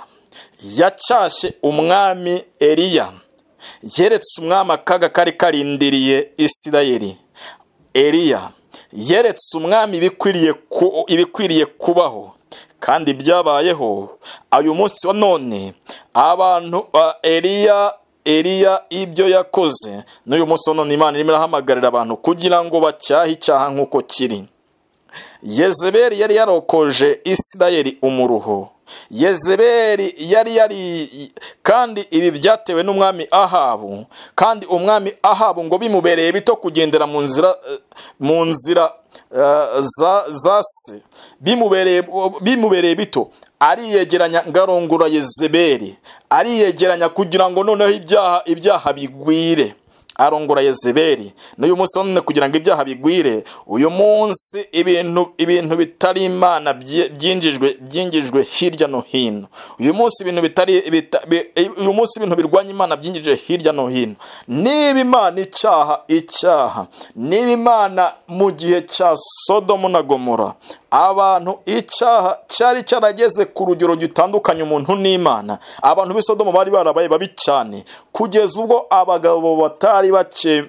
yacyashye umwami. Eliya yeretse umwami akaga kari karindiriye Isirayeli. Eliya yeretse umwami ibikwiriye kubaho, kandi byabayeho. Uyu munsi wa none abantu Eliya ibyo yakoze, n'uyu munsi wa none Imana irimo irahamagarira abantu kugira ngo bacyahe icyaha nk'uko kiri. Yezebeli yari yarokoje Isirayeli umuruho. Yezebeli yari kandi ibi byatewe n'umwami Ahabu, kandi umwami Ahabu ngo bimubereye bito kugendera mu nzira za se, bimubereye bito, ariyegeranya ngarongora Yezebeli, ariyegeranya kugira ngo noneho ibyaha bigwire. Arongora Yezebeli. N'uyu munsi none kugira ngo ibyaha bigwire, uyu munsi ibintu bitari Imana byinjijwe hirya no hino. Uyu munsi ibintu bitari uyu munsi ibintu birwanya Imana byinjijwe hirya no hino. Niba Imana icyaha, niba Imana mu gihe cya Sodomu na Gomora abantu icyaha cyari cyarageze ku rugero gitandukanye umuntu n'Imana, abantu b'i Sodomu bari barabaye babi cyane kugeza ubwo abagabo batari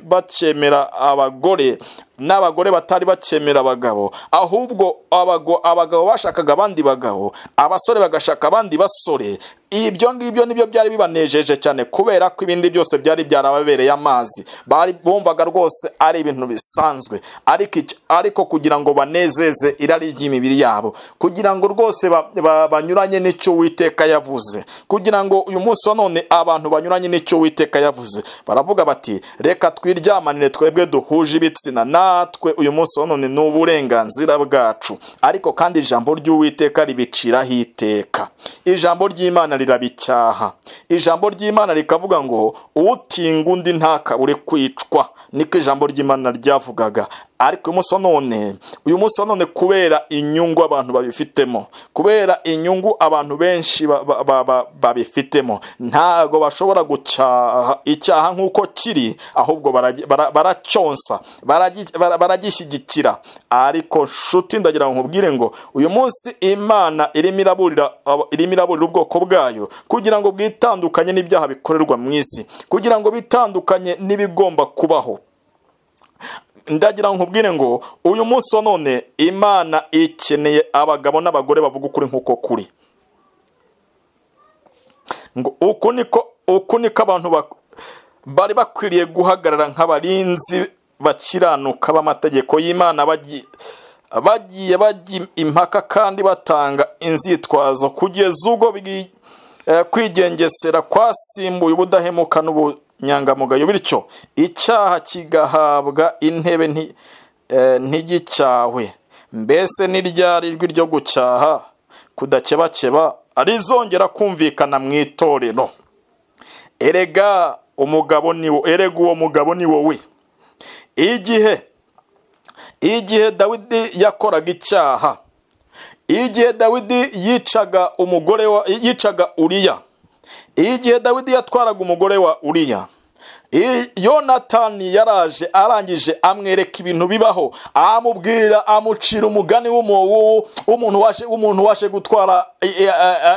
bakemera abagore, n'abagore batari bakemera abagabo, ahubwo abagabo bashakaga abandi bagabo, abasore bagashaka abandi basore. Ibyo ngibyo nibyo byari bibanejeje cyane, kubera ko ibindi byose byari byarababereye amazi, bari bumvaga rwose ari ibintu bisanzwe. Ariko kugira ngo banezeze irari ry'imibiri yabo, kugira ngo rwose banyuranye n'icyo Uwiteka yavuze, kugira ngo uyu munsi wa none abantu banyuranye n'icyo Uwiteka yavuze, baravuga bati reka twiryamanire twebwe duhuje ibitsina, natwe uyu munsi wa none ni uburenganzira bwacu. Ariko kandi ijambo ry'Uwiteka ribiciraho iteka, ijambo ry'Imana rirabicyaha. Ijambo ry'Imana rikavuga ngo utinga undi ntakabure kwicwa, niko ijambo ry'Imana ryavugaga. Ariko uyu munsi wa none kubera inyungu abantu babifitemo, kubera inyungu abantu benshi babifitemo, ntago bashobora gucyaha icyaha nkuko kiri, ahubwo baracyonsa, baragishyigikira. Ariko nshuti, ndagira ngo nkubwire ngo uyu munsi Imana irimo iraburira ubwoko bwayo kugira ngo bwitandukanye n'ibyaha bikorerwa mu isi, kugira ngo bitandukanye n'ibigomba kubaho. Ndagira ngo nkubwire ngo uyu munsi wa none Imana ikeneye abagabo n'abagore bavuga ukuri nkuko kuri. Ngo uku niko abantu bari bakwiriye guhagarara nk'abarinzi bakiranuka b'amategeko y'Imana, bagiye bajya impaka kandi batanga inzitwazo kugeza ubwo kwigengesera kwasimbuye ubudahemuka n'ubunyangamugayo, bityo icyaha kigahabwa intebe ntigicyawe. Mbese ni ryari ijwi ryo gucyaha kudakebakeba rizongera kumvikana mu itorero? Erega umugabo ni wo, erega uwo mugabo ni wowe. Igihe Dawidi yakoraga icyaha, igihe Dawidi yicaga umugore wa yicaga Uriya, igihe Dawidi yatwaraga umugore wa Uriya, Yonatani yaraje arangije amwereka ibintu bibaho, amubwira, amucira umugani w'umuntu waje gutwara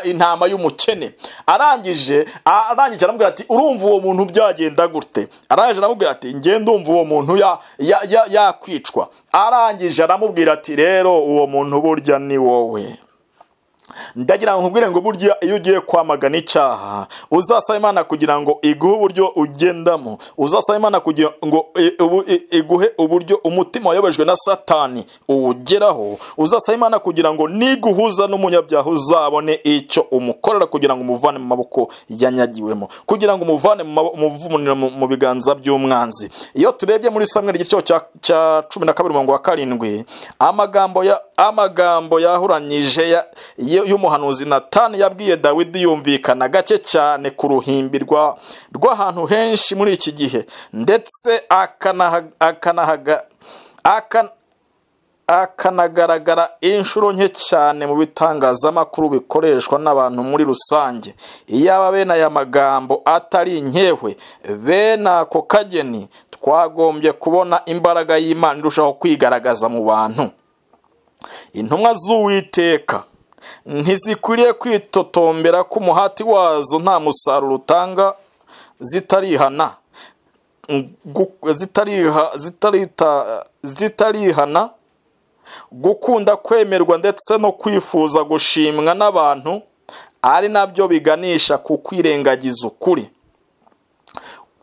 intama y'umukene. Arangije aramubwira ati urumva uwo muntu byagenda gute? Arangije aramubwira ati nge ndumva uwo muntu yakwicwa. Arangije aramubwira ati rero uwo muntu burya ni wowe. Ndagira ngo nkubwire ngo burya iyo ugiye kwamagana icyaha, uzasaba Imana kugira ngo iguhe uburyo ugendamo, uzasaba Imana kugira ngo iguhe uburyo umutima wayobejwe na Satani uwugeraho, uzasaba Imana kugira ngo niguhuza n'umunyabyaha uzabone icyo umukorera, kugira ngo umuvane mu maboko yanyagiwemo, kugira ngo umuvane mu biganza by'umwanzi. Iyo turebye muri Samweli igice cya 12 umurongo wa 7, amagambo yahuranyije y'umuhanuzi Natani yabwiye Dawidi yumvikana gake cyane ku ruhimbi rw'ahantu henshi muri iki gihe, ndetse akanagaragara inshuro nke cyane mu bitangazamakuru bikoreshwa n'abantu muri rusange. Iyaba bene aya magambo atari inkehwe, bene ako kageni, twagombye kubona imbaraga y'Imana irushaho kwigaragaza mu bantu. Intumwa z'Uwiteka ntizikwiriye kwitotombera ko umuhati wazo nta musaruro utanga zitarihana, gukunda kwemerwa ndetse no kwifuza gushimwa n'abantu, ari nabyo biganisha ku kwirengagiza ukuri.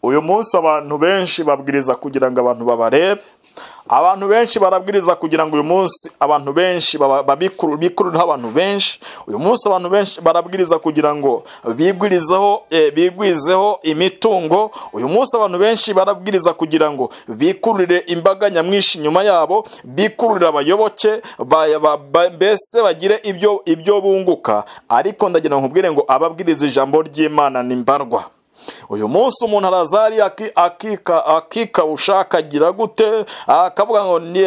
Uyu munsi abantu benshi babwiriza kugira ngo abantu babarebe, abantu benshi barabwiriza kugira ngo uyu munsi abantu benshi bikururireho abantu benshi. Uyu munsi abantu benshi barabwiriza kugira ngo bigwizeho imitungo. Uyu munsi abantu benshi barabwiriza kugira ngo bikururire imbaga nyamwinshi nyuma yabo, bikururire abayoboke, mbese bagire ibyo bunguka. Ariko ndagira ngo nkubwire ngo ababwiriza ijambo ry'Imana ni mbarwa. Uyu munsi umuntu arazari akikawusha akagira gute, akavuga ngo ni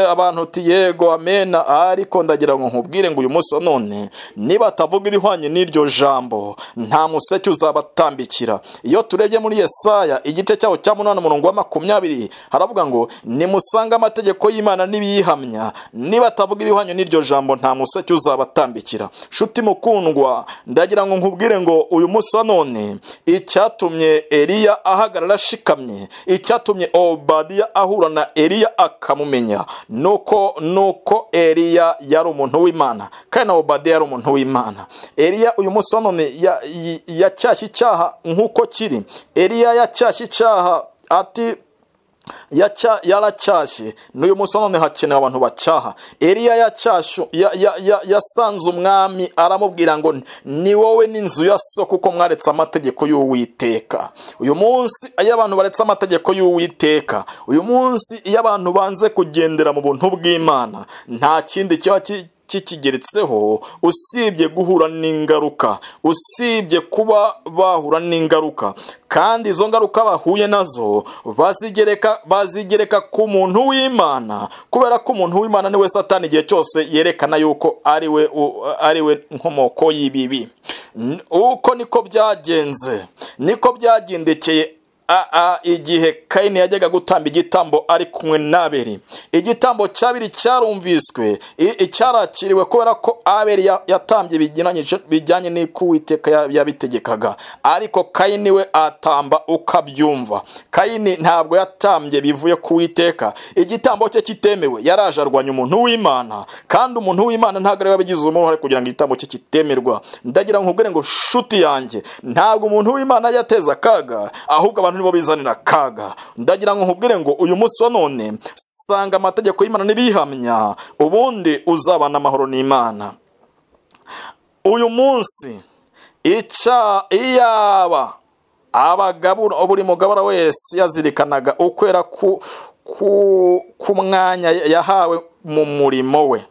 abantu uti yego amena. Ariko ndagira ngo nkubwire ngo uyu munsi none niba atavuga irihwanye n'iryo jambo, nta museke uzabatambikira. Iyo turebye muri Yesaya igice cyaho cya 8 umurongo wa 20, haravuga ngo nimusanga amategeko y'Imana n'ibiyihamya, niba atavuga irihwanye n'iryo jambo nta museke uzabatambikira. Shuti mukundwa, ndagira ngo nkubwire ngo uyu munsi none none icyatumye Eliya ahagarara ashikamye, icyatumye Obadiya ahura na Eliya akamumenya, nuko Eliya yari umuntu w'Imana kandi na Obadiya yari umuntu w'Imana. Eliya uyu munsi wa none yacyashye icyaha nk'uko kiri. Eliya yacyashye icyaha ati yaracyashye. N'uyu munsi wa none hakenewe abantu bacyaha. Eliya yasanze umwami aramubwira ngo ni wowe n'inzu ya so kuko mwaretse amategeko y'Uwiteka. Uyu munsi iyo abantu baretse amategeko y'Uwiteka, uyu munsi iyo abantu banze kugendera mu buntu bw'Imana, nta kindi kiba kikigeretseho usibye guhura n'ingaruka, usibye kuba bahura n'ingaruka. Kandi izo ngaruka bahuye nazo bazigereka ku muntu w'Imana, kubera ko umuntu w'Imana niwe Satani igihe cyose yerekana yuko ariwe nkomoko y'ibibi. Uko niko byagenze, niko byagendekeye igihe Kayini yajyaga gutamba igitambo ari kumwe n'Abeli. Igitambo cy'Abeli cyarumviswe, cyarakiriwe kubera ko Abeli yatambye bijyanye n'uko Uwiteka yabitegekaga, ariko Kayini we atamba ukabyumva. Kayini ntabwo yatambye bivuye ku Uwiteka, igitambo cye kitemewe. Yaraje arwanya umuntu w'Imana, kandi umuntu w'Imana ntabwo ari we wabigize uruhare kugira ngo igitambo cye kitemerwa. Ndagira ngo nkubwire ngo shuti yanjye, ntabwo umuntu w'Imana yateza akaga, ahubwo abantu nibo bizanira akaga. Ndagira ngo nkubwire ngo uyu munsi wa none sanga amategeko y'Imana n'ibihamya, ubundi uzabana amahoro n'Imana. Uyu munsi iyaba abagabura buri mugabura wese yazirikanaga ukwera ku mwanya yahawe mu murimo we.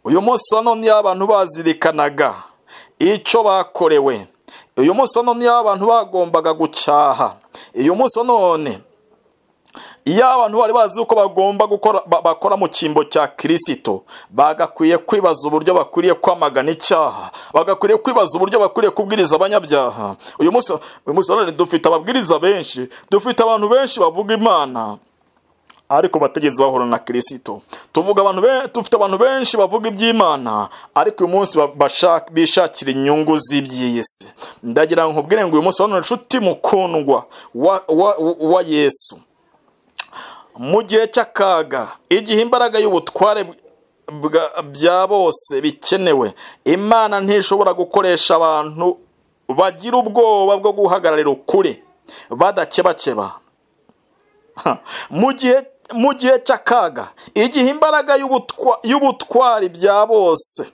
Uyu munsi wa none abantu bazirikanaga icyo bakorewe. Uyu munsi wa none abantu bagombaga gucyaha. Uyu munsi wa none iyo abantu bari bazi uko bagomba gukora, bakora mu cyimbo cya Kristo, bagakwiye kwibaza uburyo bakwiriye kwamagana icyaha, bagakwiriye kwibaza uburyo bakwiriye kubwiriza abanyabyaha. Uyu munsi none dufite ababwiriza benshi, dufite abantu benshi bavuga Imana, ariko bategeze bahura na Kristo. Tuvuga abantu dufite abantu benshi bavuga iby'Imana, ariko uyu munsi bishakira inyungu z'iby'isi. Ndagira ngo nkubwire ngo uyu munsi wa none nshuti mukundwa wa Yesu, mu gihe cy'akaga, igihe imbaraga y'ubutware bya bose bikenewe, Imana ntishobora gukoresha abantu bagira ubwoba bwo guhagararira ukuri badakebakeba. Mu gihe cy'akaga, igihe imbaraga y'ubutwari bya bose,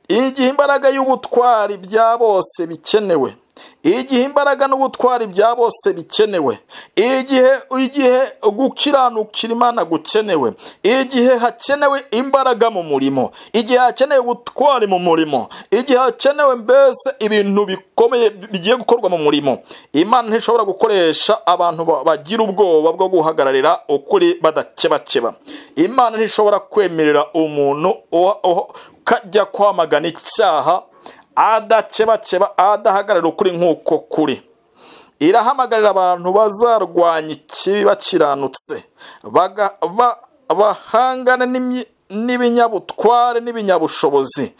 igihe imbaraga y'ubutwari bya bose bikenewe, igihe imbaraga n'ubutwari bya bose bikenewe, igihe gukiranukira Imana gukenewe, igihe hakenewe imbaraga mu murimo, igihe hakenewe ubutwari mu murimo, igihe hakenewe mbese ibintu bikomeye bigiye gukorwa mu murimo, Imana ntishobora gukoresha abantu bagira ubwoba bwo guhagararira ukuri badakebakeba. Imana ntishobora kwemerera umuntu kajya kwamagana icyaha adakebakeba, adahagarara ukuri nk'uko kuri. Irahamagarira abantu bazarwanya ikibi bakiranutse, bahangane n'ibinyabutware n'ibinyabushobozi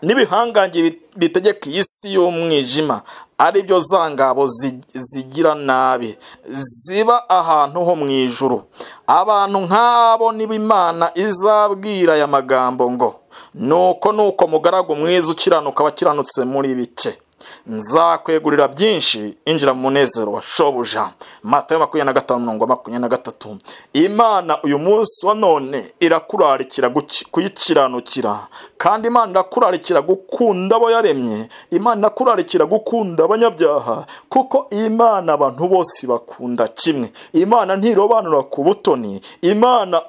n'ibihangange bitegeka isi y'umwijima, ari byo za ngabo zigira nabi ziba ahantu ho mu ijuru. Abantu nk'abo nibo Imana izabwira aya magambo ngo nuko mugaragu mwiza ukiranuka wakiranutse muri bike, nzakwegurira byinshi, injira mu munezero wa shobuja. Matayo 25:23. Imana uyu munsi wa none irakurarikira kuyikiranukira, kandi Imana irakurarikira gukunda abo yaremye, Imana irakurarikira gukunda abanyabyaha, kuko Imana abantu bose bakunda kimwe. Imana ntirobanura ku butoni. Imana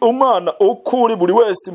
Imana ukuri buri wese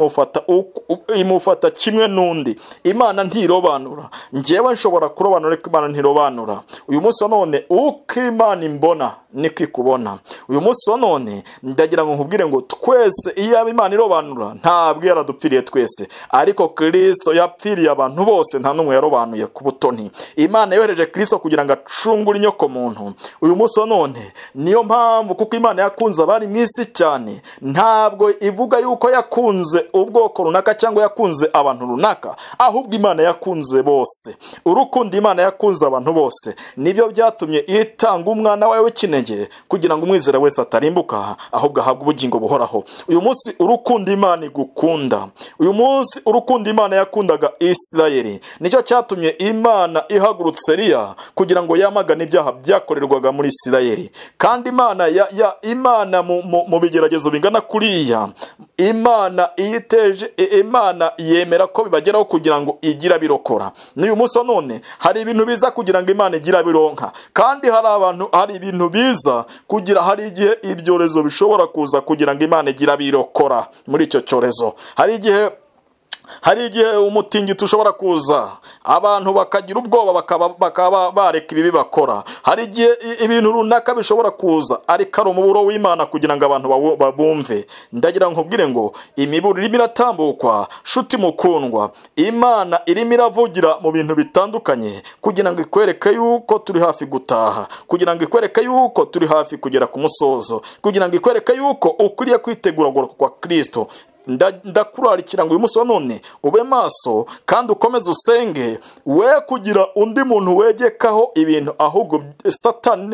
imufata kimwe n'undi. Imana ntirobanura. Njyewe nshobora kurobanura, ariko Imana ntirobanura. Uyu munsi wa none uko Imana imbona niko ikubona. Uyu munsi wa none ndagira ngo nkubwire ngo twese iyo Imana irobanura ntabwo yaradupfiriye twese, ariko Kristo yapfiriye abantu bose, nta n'umwe yarobanuye ku butoni. Imana yohereje Kristo kugira ngo acungure inyoko muntu. Uyu munsi wa none niyo mpamvu, kuko Imana yakunze abari mu isi cyane, ntabwo ntabwo ivuga yuko yakunze ubwoko runaka cyangwa yakunze abantu runaka, ahubwo Imana yakunze bose. Urukundo Imana yakunze abantu bose nibyo byatumye itanga umwana wawe w'ikinege kugira ngo umwizera wese atarimbuka ahubwo ahabwe ubugingo buhoraho. Uyu munsi urukundo Imana igukunda, uyu munsi urukundo Imana yakundaga Isirayeli, nicyo cyatumye Imana ihagurutse Eliya kugira ngo yamagane ibyaha byakorerwaga muri Isirayeli. Kandi Imana Imana mu bigeragezo bingana kuriya, Imana iyiteje, Imana yemera ko bibageraho kugira ngo igira birokora. N'uyu munsi none hari ibintu biza kugira ngo Imana igira bironka, kandi hari abantu, hari ibintu biza kugira, hari igihe ibyorezo bishobora kuza kugira ngo Imana igira birokora muri icyo cyorezo. Hari igihe umutingito ushobora kuza abantu bakagira ubwoba bakaba bareka ibibi bakora. Hari igihe ibintu runaka bishobora kuza ariko ari umuburo w'Imana kugira ngo abantu babumve. Ndagira nkubwire ngo imiburo irimo iratambukwa, shuti mukundwa, Imana irimo iravugira mu bintu bitandukanye kugira ngo ikwereke yuko turi hafi gutaha, kugira ngo ikwereke yuko turi hafi kugera ku musozo, kugira ngo ikwereke yuko ukwiriye kwitegura kwa Kristo. Ndakurarikira ngo uyu munsi wa none ube maso kandi ukomeze usenge, we kugira undi muntu wegekaho ibintu, ahubwo Satani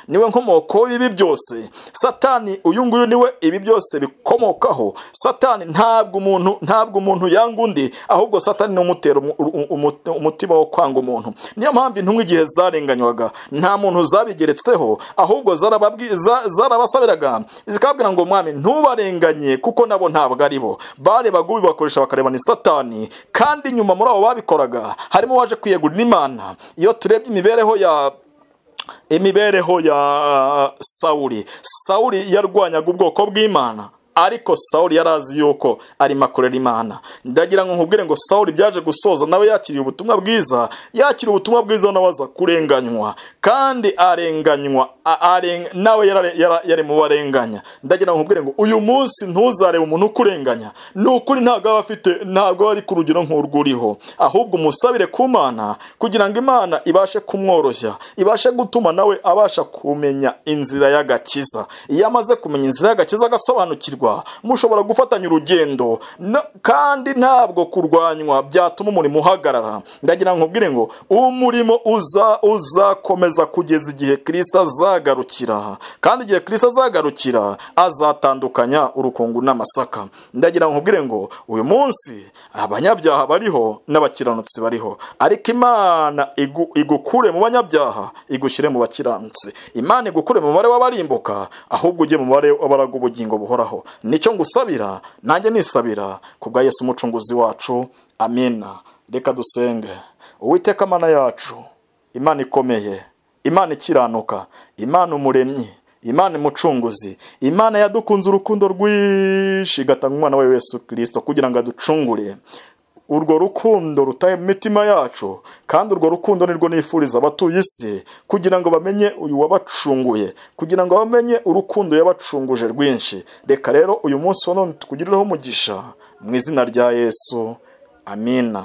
niwe nkomoko y'ibi byose. Satani uyu nguyu niwe ibi byose bikomokaho. Satani ntabwo umuntu yanga undi, ahubwo Satani ni umutera umutima wo kwanga umuntu. Niyo mpamvu intumwa igihe zarenganywaga nta muntu zabigeretseho, ahubwo zarabasabiraga zikababwira ngo mwami ntubarenganye kuko nabo ntabwo ari bo. Barebaga ubibakoresha bakareba ni Satani, kandi nyuma muri abo babikoraga harimo waje kwiyegurira Imana. Iyo turebye imibereho ya Sawuli, Sawuli yarwanyaga ubwoko bw'Imana, ariko Sawuli yarazi yuko arimo akorera Imana. Ndagira ngo nkubwire ngo Sawuli byaje gusoza nawe yakiriye ubutumwa bwiza, yakiriye ubutumwa bwiza nawe aza kurenganywa, kandi arenganywa nawe yari mu barenganya. Ndagira ngo nkubwire ngo uyu munsi ntuzarebe umuntu ukurenganya, ni ukuri ntabwo aba afite, ntabwo ari ku rugero nk'urwuriho, ahubwo umusabire ku Mana kugira ngo Imana ibashe kumworoshya, ibashe gutuma nawe abasha kumenya inzira y'agakiza. Iyo amaze kumenya inzira y'agakiza agasobanukirwa, mushobora gufatanya urugendo, kandi ntabwo kurwanywa byatuma umurimo uhagarara. Ndagira ngo nkubwire ngo umurimo uzakomeza kugeza igihe Kristo azagarukira, kandi igihe Kristo azagarukira azatandukanya urukungu n'amasaka. Ndagira ngo nkubwire ngo uyu munsi abanyabyaha bariho n'abakiranutsi bariho, ariko Imana igukure mu banyabyaha igushyire mu bakiranutsi. Imana igukure mu mubare w'abarimbuka ahubwo ujye mu mubare w'abaraga ubugingo buhoraho. Nicyo ngusabira nanjye nisabira kubwa Yesu umucunguzi wacu. Amina. Reka dusenge. Uwiteka Mana yacu, Imana ikomeye, Imana ikiranuka, Imana umuremyi, Imana umucunguzi, Imana yadukunze urukundo rwinshi igatanga umwana wayo Yesu Kristo kugira ngo aducungure. Urwo rukundo rutaye mu mitima yacu, kandi urwo rukundo nirwo nifuriza abatuye isi kugira ngo bamenye uyu wabacunguye, kugira ngo bamenye urukundo yabacunguje rwinshi. Reka rero uyu munsi wa none tukugirireho umugisha mu izina rya Yesu. Amina.